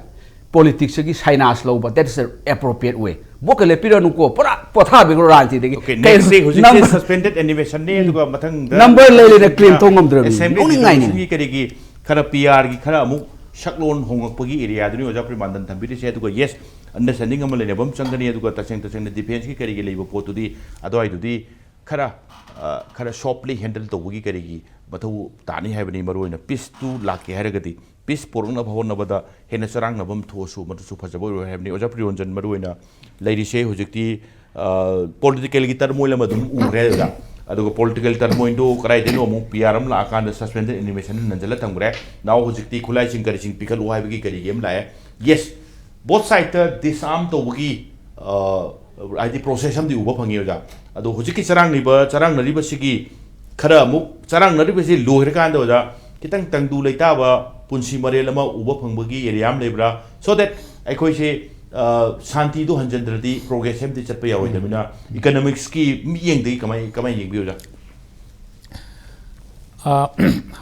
ꯄꯣꯂꯤꯇꯤꯛꯁꯀꯤ ꯁꯥꯏꯅꯥꯁ ꯂꯧꯕ, that is the appropriate way꯫ ꯚꯣꯠꯀ ꯂꯦꯞꯄꯤꯔꯅꯨꯀꯣ, ꯄꯨꯔꯥ ꯄꯣꯊꯥꯕꯤꯈ꯭ꯔꯣ ꯔꯥꯖꯅꯤꯇꯤꯗꯒꯤ꯫ Okay, ꯀꯩꯅꯣ, next day ꯍꯧꯖꯤꯛꯁꯦ ꯅꯝ-, suspended animationꯅꯦ, ꯑꯗꯨꯒ ꯃꯊꯪꯗ ꯅꯝꯕꯔ ꯂꯩ ꯂꯩꯅ ꯀ꯭ꯂꯦꯝ ꯇꯧ ꯉꯝꯗ꯭ꯔꯕꯅꯤ꯫ Assembly ꯅꯣꯛꯅꯤꯡꯉꯥꯏꯅꯤ꯫ Resolutionꯒꯤ ꯀꯔꯤꯒꯤ ꯈꯔ ꯄꯤ ꯑꯥꯔꯒꯤ ꯈꯔ ꯑꯃꯨꯛ ꯁꯛꯂꯣꯟ ꯍꯣꯡꯂꯛꯄꯒꯤ ꯑꯦꯔꯤꯌꯥꯗꯨꯅꯤ ꯑꯣꯖꯥ ꯄ꯭ꯔꯤꯃꯥꯟꯗꯟ ꯊꯝꯕꯤꯔꯤꯁꯦ꯫ ꯑꯗꯨꯒ yes, understanding ꯑꯃ ꯂꯩꯅꯕ ꯑꯃ ꯆꯪꯒꯅꯤ꯫ ꯑꯗꯨꯒ ꯇꯁꯦꯡ ꯇꯁꯦꯡꯅ ꯗꯤꯐꯦꯟꯁꯀꯤ ꯀꯔꯤꯒꯤ ꯂꯩꯕ ꯄꯣꯠꯇꯨꯗꯤ ꯑꯗꯨꯋꯥꯏꯗꯨꯗꯤ ꯈꯔ, ꯑ, ꯈꯔ softly handle ꯇꯧꯕꯒꯤ ꯀꯔꯤꯒꯤ ꯃꯊꯧ ꯇꯥꯅꯤ ꯍꯥꯏꯕꯅꯤ꯫ ꯃꯔꯨꯑꯣꯏꯅ ꯄꯤꯁꯇꯨ ꯂꯥꯛꯀꯦ ꯍꯥꯏꯔꯒꯗꯤ, ꯄꯤꯁ ꯄꯨꯔꯛꯅꯕ ꯍꯣꯠꯅꯕꯗ ꯍꯦꯟꯅ ꯆꯔꯥꯡꯅꯕ ꯑꯃ ꯊꯣꯛꯑꯁꯨ ꯃꯗꯨꯁꯨ ꯐꯖꯕ ꯑꯣꯏꯔꯣꯏ ꯍꯥꯏꯕꯅꯤ꯫ ꯑꯣꯖꯥ ꯄ꯭ꯔꯤꯌꯣꯟꯖꯟ, ꯃꯔꯨꯑꯣꯏꯅ ꯂꯩꯔꯤꯁꯦ ꯍꯧꯖꯤꯛꯇꯤ, ꯑ, ꯄꯣꯂꯤꯇꯤꯀꯦꯜꯒꯤ ꯇꯔꯃꯣꯏꯜ ꯑꯃ ꯑꯗꯨꯝ ꯎꯈ꯭ꯔꯦ ꯑꯗꯨꯗ꯫ ꯑꯗꯨꯒ ꯄꯣꯂꯤꯇꯤꯀꯦꯜ ꯇꯔꯃꯣꯏꯜꯗꯨ ꯀꯗꯥꯏꯗꯩꯅꯣ ꯑꯃꯨꯛ ꯄꯤ ꯑꯥꯔ ꯑꯃ ꯂꯥꯛꯑꯀꯥꯟꯗ suspended animationꯅ ꯅꯟꯖꯜꯂ ꯊꯝꯈ꯭ꯔꯦ꯫ Now ꯍꯧꯖꯤꯛꯇꯤ ꯈꯨꯠꯂꯥꯏꯁꯤꯡ ꯀꯔꯤꯁꯤꯡ ꯄꯤꯈꯠꯂꯨ ꯍꯥꯏꯕꯒꯤ ꯀꯔꯤꯒꯤ ꯑꯃ ꯂꯥꯛꯑꯦ꯫ Yes, both sideꯇ disarm ꯇꯧꯕꯒꯤ, ꯑ, ꯍꯥꯏꯗꯤ process ꯑꯃꯗꯤ ꯎꯕ ꯐꯪꯉꯤ ꯑꯣꯖꯥ꯫ ꯑꯗꯣ ꯍꯧꯖꯤꯛꯀꯤ ꯆꯔꯥꯡꯅꯔꯤꯕ, ꯆꯔꯥꯡꯅꯔꯤꯕꯁꯤꯒꯤ ꯈꯔ ꯑꯃꯨꯛ, ꯆꯔꯥꯡꯅꯔꯤꯕꯁꯤ ꯂꯣꯏꯈ꯭ꯔꯀꯥꯟꯗ ꯑꯣꯖꯥ, ꯈꯤꯇꯪ ꯇꯪꯗꯨ ꯂꯩꯇꯥꯕ ꯄꯨꯟꯁꯤ ꯃꯔꯦꯜ ꯑꯃ ꯎꯕ ꯐꯪꯕꯒꯤ ꯑꯦꯔꯤꯌꯥ ꯑꯃ ꯂꯩꯕ꯭ꯔꯥ? So that ꯑꯩꯈꯣꯏꯁꯦ, ꯑ, ꯁꯥꯟꯇꯤꯗꯨ ꯍꯟꯖꯤꯟꯗ꯭ꯔꯗꯤ ꯄ꯭ꯔꯣꯒ꯭ꯔꯦꯁ ꯑꯃꯗꯤ ꯆꯠꯄ ꯌꯥꯔꯣꯏꯗꯕꯅꯤꯅ, ꯏꯀꯅꯣꯃꯤꯛꯁꯀꯤ ꯃꯤꯠꯌꯦꯡꯗꯒꯤ ꯀꯃꯥꯏ, ꯀꯃꯥꯏꯅ ꯌꯦꯡꯕꯤ ꯑꯣꯖꯥ? ꯑ,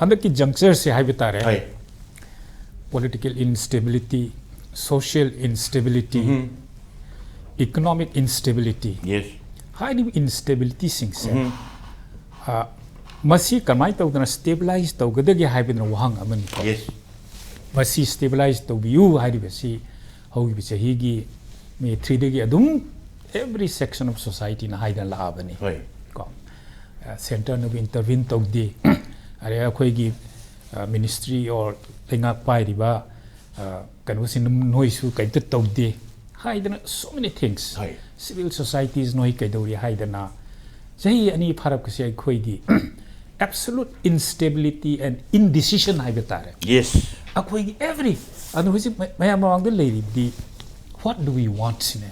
ꯍꯟꯗꯛꯀꯤ ꯖꯪꯆꯔꯁꯦ ꯍꯥꯏꯕ ꯇꯥꯔꯦ, ꯍꯣꯏ꯫ Political instability, social instability, ꯎꯝ꯫ Economic instability, Yes. ꯍꯥꯏꯔꯤꯕ ꯏꯟꯁꯇꯦꯕꯤꯂꯤꯇꯤꯁꯤꯡꯁꯦ, ꯎꯝ꯫ ꯑ, ꯃꯁꯤ ꯀꯃꯥꯏꯅ ꯇꯧꯗꯅ ꯁ꯭ꯇꯦꯕꯤꯂꯥꯏꯁ ꯇꯧꯒꯗꯒꯦ ꯍꯥꯏꯕꯗꯨꯅ ꯋꯥꯍꯪ ꯑꯃꯅꯤꯀꯣ꯫ Yes. ꯃꯁꯤ ꯁ꯭ꯇꯦꯕꯤꯂꯥꯏꯁ ꯇꯧꯕꯤꯌꯨ ꯍꯥꯏꯔꯤꯕꯁꯤ ꯍꯧꯈꯤꯕ ꯆꯍꯤꯒꯤ ꯃꯦ ꯊ꯭ꯔꯤꯗꯒꯤ ꯑꯗꯨꯝ every section of societyꯅ ꯍꯥꯏꯗꯅ ꯂꯥꯛꯑꯕꯅꯤ꯫ ꯍꯣꯏ꯫ ꯀꯣ, ꯑ, ꯁꯦꯟꯇꯔꯅꯕꯨ ꯏꯟꯇꯔꯚꯤꯟ ꯇꯧꯗꯦ꯫ ꯑꯗꯩ ꯑꯩꯈꯣꯏꯒꯤ, ꯑ, ꯃꯤꯅꯤꯁꯇ꯭ꯔꯤ ꯑꯣꯔ ꯂꯩꯉꯥꯛ ꯄꯥꯏꯔꯤꯕ, ꯑ, ꯀꯩꯅꯣꯁꯤꯡ ꯅꯣꯏꯁꯨ ꯀꯩꯝꯇ ꯇꯧꯗꯦ꯫ ꯍꯥꯏꯗꯅ, so many things. ꯍꯣꯏ. Civil societies ꯅꯣꯏ ꯀꯩꯗꯧꯔꯤ ꯍꯥꯏꯗꯅ, ꯆꯍꯤ ꯑꯅꯤ ꯐꯥꯔꯛꯄꯁꯦ ꯑꯩꯈꯣꯏꯒꯤ absolute instability and indecision ꯍꯥꯏꯕ ꯇꯥꯔꯦ. Yes. ꯑꯩꯈꯣꯏꯒꯤ every, ꯑꯗꯣ ꯍꯧꯖꯤꯛ ꯃ- ꯃꯌꯥꯝ ꯃꯃꯥꯡꯗ ꯂꯩꯔꯤꯕꯗꯤ, what do we want ꯁꯤꯅꯦ꯫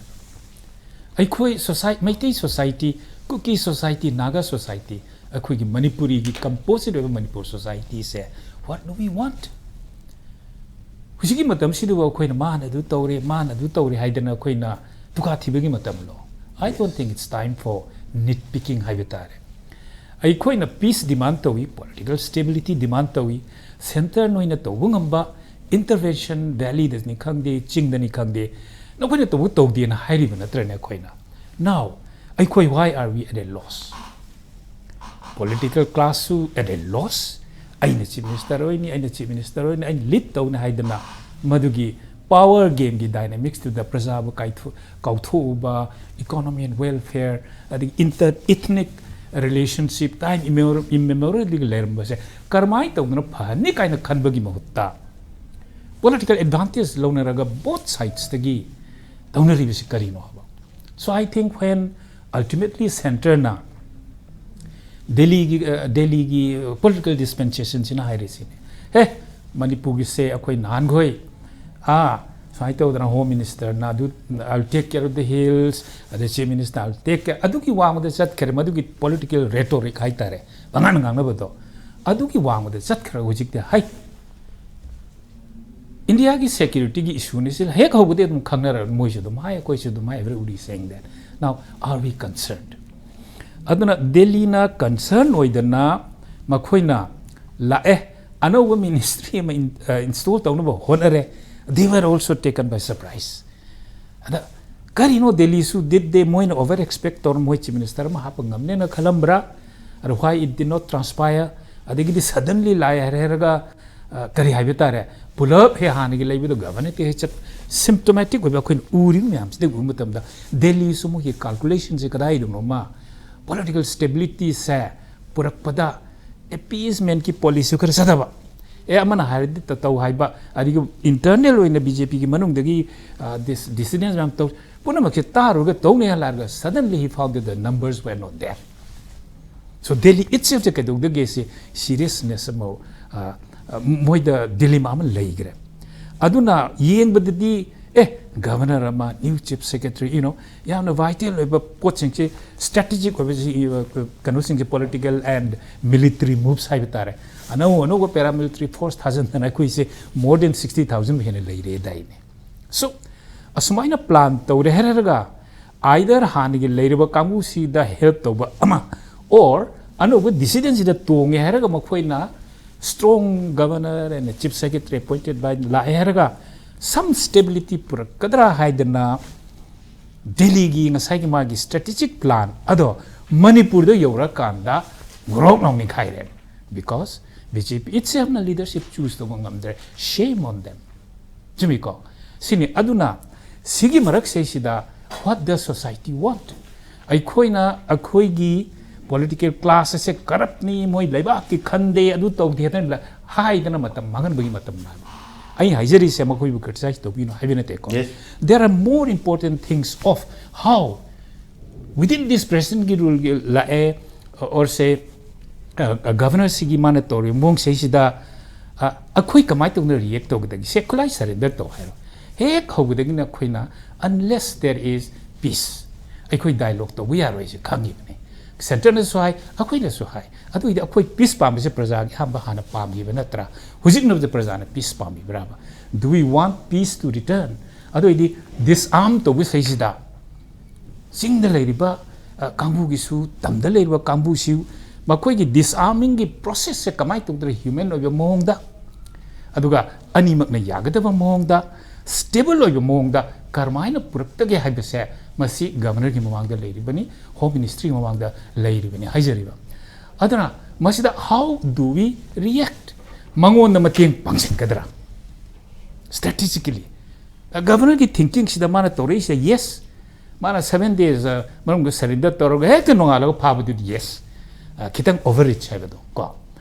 ꯑꯩꯈꯣꯏ society, ꯃꯩꯇꯩ society, ꯀꯨꯀꯤ society, ꯅꯥꯒꯥ society, ꯑꯩꯈꯣꯏꯒꯤ ꯃꯅꯤꯄꯨꯔꯤꯒꯤ composite ꯑꯣꯏꯕ Manipur societyꯁꯦ, what do we want? ꯍꯧꯖꯤꯛꯀꯤ ꯃꯇꯝꯁꯤꯗꯕꯨ ꯑꯩꯈꯣꯏꯅ ꯃꯥꯅ ꯑꯗꯨ ꯇꯧꯔꯦ, ꯃꯥꯅ ꯑꯗꯨ ꯇꯧꯔꯦ ꯍꯥꯏꯗꯅ ꯑꯩꯈꯣꯏꯅ ꯗꯨꯀꯥ ꯊꯤꯕꯒꯤ ꯃꯇꯝꯂꯣ? I don't think it's time for nitpicking ꯍꯥꯏꯕ ꯇꯥꯔꯦ꯫ ꯑꯩꯈꯣꯏꯅ peace demand ꯇꯧꯏ, political stability demand ꯇꯧꯏ, centre ꯅꯣꯏꯅ ꯇꯧꯕ ꯉꯝꯕ intervention, valleyꯗꯅꯤ ꯈꯪꯗꯦ, ꯆꯤꯡꯗꯅꯤ ꯈꯪꯗꯦ, ꯅꯈꯣꯏꯅ ꯇꯧꯕ ꯇꯧꯗꯦꯅ ꯍꯥꯏꯔꯤꯕ ꯅꯠꯇ꯭ꯔꯅꯦ ꯑꯩꯈꯣꯏꯅ? Now, ꯑꯩꯈꯣꯏ, why are we at a loss? Political classꯁꯨ at a loss. ꯑꯩꯅ chief minister ꯑꯣꯏꯅꯤ, ꯑꯩꯅ chief minister ꯑꯣꯏꯅꯤ, ꯑꯩꯅ lead ꯇꯧꯅꯤ ꯍꯥꯏꯗꯅ ꯃꯗꯨꯒꯤ power gameꯒꯤ dynamicsꯇꯨꯗ ꯄ꯭ꯔꯖꯥꯕꯨ ꯀꯥꯏꯊꯣꯛ ꯀꯥꯎꯊꯣꯛꯎꯕ, economy and welfare, ꯑꯗꯒꯤ inter ethnic relationship time immemorialꯗꯒꯤ ꯂꯩꯔꯝꯕꯁꯦ ꯀꯔꯝꯍꯥꯏꯅ ꯇꯧꯗꯅ ꯐꯍꯟꯅꯤ ꯀꯥꯏꯅ ꯈꯟꯕꯒꯤ ꯃꯍꯨꯠꯇ, political advantage ꯂꯧꯅꯔꯒ both sidesꯇꯒꯤ ꯇꯧꯅꯔꯤꯕꯁꯤ ꯀꯔꯤꯅꯣ ꯍꯥꯏꯕ? So I think when ultimately centreꯅ ꯗꯦꯜꯂꯤꯒꯤ, ꯑ, ꯗꯦꯜꯂꯤꯒꯤ political dispensationꯁꯤꯅ ꯍꯥꯏꯔꯤꯁꯤꯅꯦ, ꯍꯦ, ꯃꯅꯤꯄꯨꯔꯒꯤꯁꯦ ꯑꯩꯈꯣꯏ ꯅꯍꯥꯟꯈꯣꯏ, ꯑꯥ, ꯁꯨꯃꯥꯏꯅ ꯇꯧꯗꯅ home ministerꯅ ꯑꯗꯨ, "I'll take care of the hills", ꯑꯗꯩ chief minister, "I'll take care", ꯑꯗꯨꯒꯤ ꯋꯥꯡꯃꯗ ꯆꯠꯈ꯭ꯔꯦ, ꯃꯗꯨꯒꯤ political rhetoric ꯍꯥꯏꯇꯥꯔꯦ, ꯄꯉꯥꯡ ꯉꯥꯡꯅꯕꯗꯣ, ꯑꯗꯨꯒꯤ ꯋꯥꯡꯃꯗ ꯆꯠꯈ꯭ꯔꯒ ꯍꯧꯖꯤꯛꯇꯤ, ꯍꯩ, ꯏꯟꯗꯤꯌꯥꯒꯤ securityꯒꯤ issueꯅꯤ ꯁꯤ ꯍꯦꯛ ꯍꯧꯕꯗꯤ ꯑꯗꯨꯝ ꯈꯪꯅꯔꯕꯅꯤ, ꯃꯣꯏꯁꯨ ꯑꯗꯨꯝ ꯍꯥꯏ, ꯑꯩꯈꯣꯏꯁꯨ ꯑꯗꯨꯝ ꯍꯥꯏ, everybody is saying that. Now, are we concerned? ꯑꯗꯨꯅ ꯗꯦꯜꯂꯤꯅ concern ꯑꯣꯏꯗꯅ ꯃꯈꯣꯏꯅ ꯂꯥꯛꯑꯦ, ꯑꯅꯧꯕ ministry ꯑꯃ in- ꯑ, install ꯇꯧꯅꯕ ꯍꯣꯠꯅꯔꯦ, they were also taken by surprise. ꯑꯗ ꯀꯔꯤꯅꯣ, ꯗꯦꯜꯂꯤꯁꯨ did they, ꯃꯣꯏꯅ over expect ꯇꯧꯔ ꯃꯣꯏ chief minister ꯑꯃ ꯍꯥꯞꯄ ꯉꯝꯅꯦꯅ ꯈꯜꯂꯝꯕ꯭ꯔꯥ? ꯑꯗ why it did not transpire? ꯑꯗꯒꯤꯗꯤ suddenly ꯂꯥꯛꯑꯦ ꯍꯥꯏꯔ ꯍꯥꯏꯔꯒ, ꯑ, ꯀꯔꯤ ꯍꯥꯏꯕ ꯇꯥꯔꯦ, ꯄꯨꯂꯞ ꯍꯦꯛ ꯍꯥꯟꯅꯒꯤ ꯂꯩꯕꯗꯣ, government ꯍꯦꯛ ꯆꯠ symptomatic ꯑꯣꯏꯕ ꯑꯩꯈꯣꯏꯅ ꯎꯔꯤꯕ ꯃꯌꯥꯝꯁꯤꯗꯒꯤ ꯎꯕ ꯃꯇꯝꯗ ꯗꯦꯜꯂꯤꯁꯨ ꯃꯣꯏꯒꯤ calculationꯁꯦ ꯀꯗꯥꯏꯗꯅꯣꯃ, political stabilityꯁꯦ ꯄꯨꯔꯛꯄꯗ appeasementꯀꯤ policy ꯈꯔ ꯆꯠꯊꯕ, ꯑꯦ, ꯑꯃꯅ ꯍꯥꯏꯔꯗꯤ ꯇ-, ꯇꯧ ꯍꯥꯏꯕ, ꯑꯗꯒꯤ internal ꯑꯣꯏꯅ BJPꯒꯤ ꯃꯅꯨꯡꯗꯒꯤ, ꯑ, dis-, dissidents ꯃꯌꯥꯝ ꯇꯧ, ꯄꯨꯝꯅꯃꯛꯁꯦ ꯇꯥꯔꯨꯔꯒ ꯇꯧꯅꯤ ꯍꯥꯏꯔꯒ suddenly he found that the numbers were not there. So Delhi itselfꯁꯦ ꯀꯩꯗꯧꯗꯒꯦ ꯁꯤ seriousness ꯑꯃ, ꯑ, ꯑ, ꯃꯣꯏꯗ dilemma ꯑꯃ ꯂꯩꯈ꯭ꯔꯦ꯫ ꯑꯗꯨꯅ ꯌꯦꯡꯕꯗꯗꯤ, ꯑꯦ, governor ꯑꯃ, new chief secretary, you know, ꯌꯥꯝꯅ vital ꯑꯣꯏꯕ ꯄꯣꯠꯁꯤꯡꯁꯦ, strategic ꯑꯣꯏꯕ ꯁꯤ, ꯑ, ꯀꯩꯅꯣꯁꯤꯡꯁꯦ, political and military moves ꯍꯥꯏꯕ ꯇꯥꯔꯦ꯫ ꯑꯅꯧ ꯑꯅꯧꯕ paramilitary force ꯊꯥꯖꯤꯟꯗꯅ ꯑꯩꯈꯣꯏꯁꯦ more than sixty thousand ꯍꯦꯟꯅ ꯂꯩꯔꯦꯗꯥꯏꯅꯦ꯫ So, ꯑꯁꯨꯃꯥꯏꯅ plan ꯇꯧꯔꯦ ꯍꯥꯏꯔꯒ, either ꯍꯥꯟꯅꯒꯤ ꯂꯩꯔꯤꯕ ꯀꯥꯡꯕꯨꯁꯤꯗ help ꯇꯧꯕ ꯑꯃ, or ꯑꯅꯧꯕ decisionꯁꯤꯗ ꯇꯣꯡꯉꯦ ꯍꯥꯏꯔꯒ ꯃꯈꯣꯏꯅ strong governor and chief secretary appointed by ꯂꯥꯛꯑꯦ ꯍꯥꯏꯔꯒ some stability ꯄꯨꯔꯛꯀꯗ꯭ꯔꯥ ꯍꯥꯏꯗꯅ ꯗꯦꯜꯂꯤꯒꯤ ꯉꯁꯥꯏꯒꯤ ꯃꯥꯒꯤ strategic plan ꯑꯗꯣ ꯃꯅꯤꯄꯨꯔꯗ ꯌꯧꯔꯀꯥꯟꯗ ꯒ꯭ꯔꯣꯛ ꯂꯥꯎ ꯅꯤꯡꯈꯥꯏꯔꯦ꯫ Because BJP itselfꯅ leadership choose ꯇꯧꯕ ꯉꯝꯗ꯭ꯔꯦ꯫ Shame on them. ꯆꯨꯝꯃꯤꯀꯣ? ꯁꯤꯅꯤ꯫ ꯑꯗꯨꯅ ꯁꯤꯒꯤ ꯃꯔꯛꯁꯤꯗꯩꯁꯤꯗ what does society want? ꯑꯩꯈꯣꯏꯅ ꯑꯩꯈꯣꯏꯒꯤ political class ꯑꯁꯦ corruptꯅꯤ, ꯃꯣꯏ ꯂꯩꯕꯥꯛꯀꯤ ꯈꯟꯗꯦ, ꯑꯗꯨ ꯇꯧꯗꯦ ꯍꯥꯏꯗꯅ ꯍꯥꯏꯗꯅ ꯃꯇꯝ ꯃꯥꯡꯍꯟꯕꯒꯤ ꯃꯇꯝ ꯂꯥꯛꯑꯦ꯫ ꯑꯩꯅ ꯍꯥꯏꯖꯔꯤꯁꯦ ꯃꯈꯣꯏꯕꯨ criticize ꯇꯧꯕꯤꯅꯨ ꯍꯥꯏꯕ ꯅꯠꯇꯦꯀꯣ꯫ Yes. There are more important things of how within this presidentꯀꯤ ruleꯒꯤ ꯂꯥꯛꯑꯦ, or say, uh, governorꯁꯤꯒꯤ ꯃꯥꯅ ꯇꯧꯔꯤꯕ ꯃꯑꯣꯡꯁꯤꯗꯩꯁꯤꯗ, uh, ꯑꯩꯈꯣꯏ ꯀꯃꯥꯏꯅ ꯇꯧꯅ react ꯇꯧꯒꯗꯒꯦ? ꯁꯦ, ꯈꯨꯠꯂꯥꯏ surrender ꯇꯧ ꯍꯥꯏꯔꯣ꯫ ꯍꯦꯛ ꯍꯧꯕꯗꯒꯤꯅ ꯑꯩꯈꯣꯏꯅ unless there is peace, ꯑꯩꯈꯣꯏ dialogue ꯇꯧꯕ ꯌꯥꯔꯣꯏꯁꯦ ꯈꯪꯉꯤꯕꯅꯤ꯫ Centreꯅꯁꯨ ꯍꯥꯏ, ꯑꯩꯈꯣꯏꯅꯁꯨ ꯍꯥꯏ꯫ ꯑꯗꯨ ꯑꯣꯏꯗꯤ ꯑꯩꯈꯣꯏ peace ꯄꯥꯝꯕꯁꯦ ꯄ꯭ꯔꯖꯥꯒꯤ ꯑꯍꯥꯟꯕ ꯍꯥꯟꯅ ꯄꯥꯝꯈꯤꯕ ꯅꯠꯇ꯭ꯔꯥ? ꯍꯧꯖꯤꯛꯅꯕꯗ ꯄ꯭ꯔꯖꯥꯅ peace ꯄꯥꯝꯕꯤꯕ꯭ꯔꯥꯕ? Do we want peace to return? ꯑꯗꯨ ꯑꯣꯏꯗꯤ disarm ꯇꯧꯕꯁꯤꯗꯩꯁꯤꯗ ꯆꯤꯡꯗ ꯂꯩꯔꯤꯕ, ꯑ, ꯀꯥꯡꯕꯨꯒꯤꯁꯨ, ꯇꯝꯗ ꯂꯩꯔꯤꯕ ꯀꯥꯡꯕꯨꯁꯨ, ꯃꯈꯣꯏꯒꯤ disarmingꯒꯤ processꯁꯦ ꯀꯃꯥꯏꯅ ꯇꯧꯗꯅ human ꯑꯣꯏꯕ ꯃꯑꯣꯡꯗ, ꯑꯗꯨꯒ ꯑꯅꯤꯃꯛꯅ ꯌꯥꯒꯗꯕ ꯃꯑꯣꯡꯗ, stable ꯑꯣꯏꯕ ꯃꯑꯣꯡꯗ ꯀꯔꯝꯍꯥꯏꯅ ꯄꯨꯔꯛꯇꯒꯦ ꯍꯥꯏꯕꯁꯦ ꯃꯁꯤ governorꯒꯤ ꯃꯃꯥꯡꯗ ꯂꯩꯔꯤꯕꯅꯤ, home ministryꯒꯤ ꯃꯃꯥꯡꯗ ꯂꯩꯔꯤꯕꯅꯤ ꯍꯥꯏꯖꯔꯤꯕ꯫ ꯑꯗꯨꯅ ꯃꯁꯤꯗ how do we react? ꯃꯉꯣꯟꯗ ꯃꯇꯦꯡ ꯄꯥꯡꯁꯤꯟꯒꯗ꯭ꯔꯥ? Strategically꯫ Governorꯒꯤ thinkingꯁꯤꯗ ꯃꯥꯅ ꯇꯧꯔꯛꯏꯁꯦ, yes, ꯃꯥꯅ seven days, ꯑ, ꯃꯅꯨꯡꯗ surrender ꯇꯧꯔꯒ ꯍꯦꯛꯇ ꯅꯣꯡꯉꯥꯜꯂꯒ ꯐꯥꯕꯗꯨꯗꯤ, yes, ꯑ, ꯈꯤꯇꯪ overreach ꯍꯥꯏꯕꯗꯣ ꯀꯣ꯫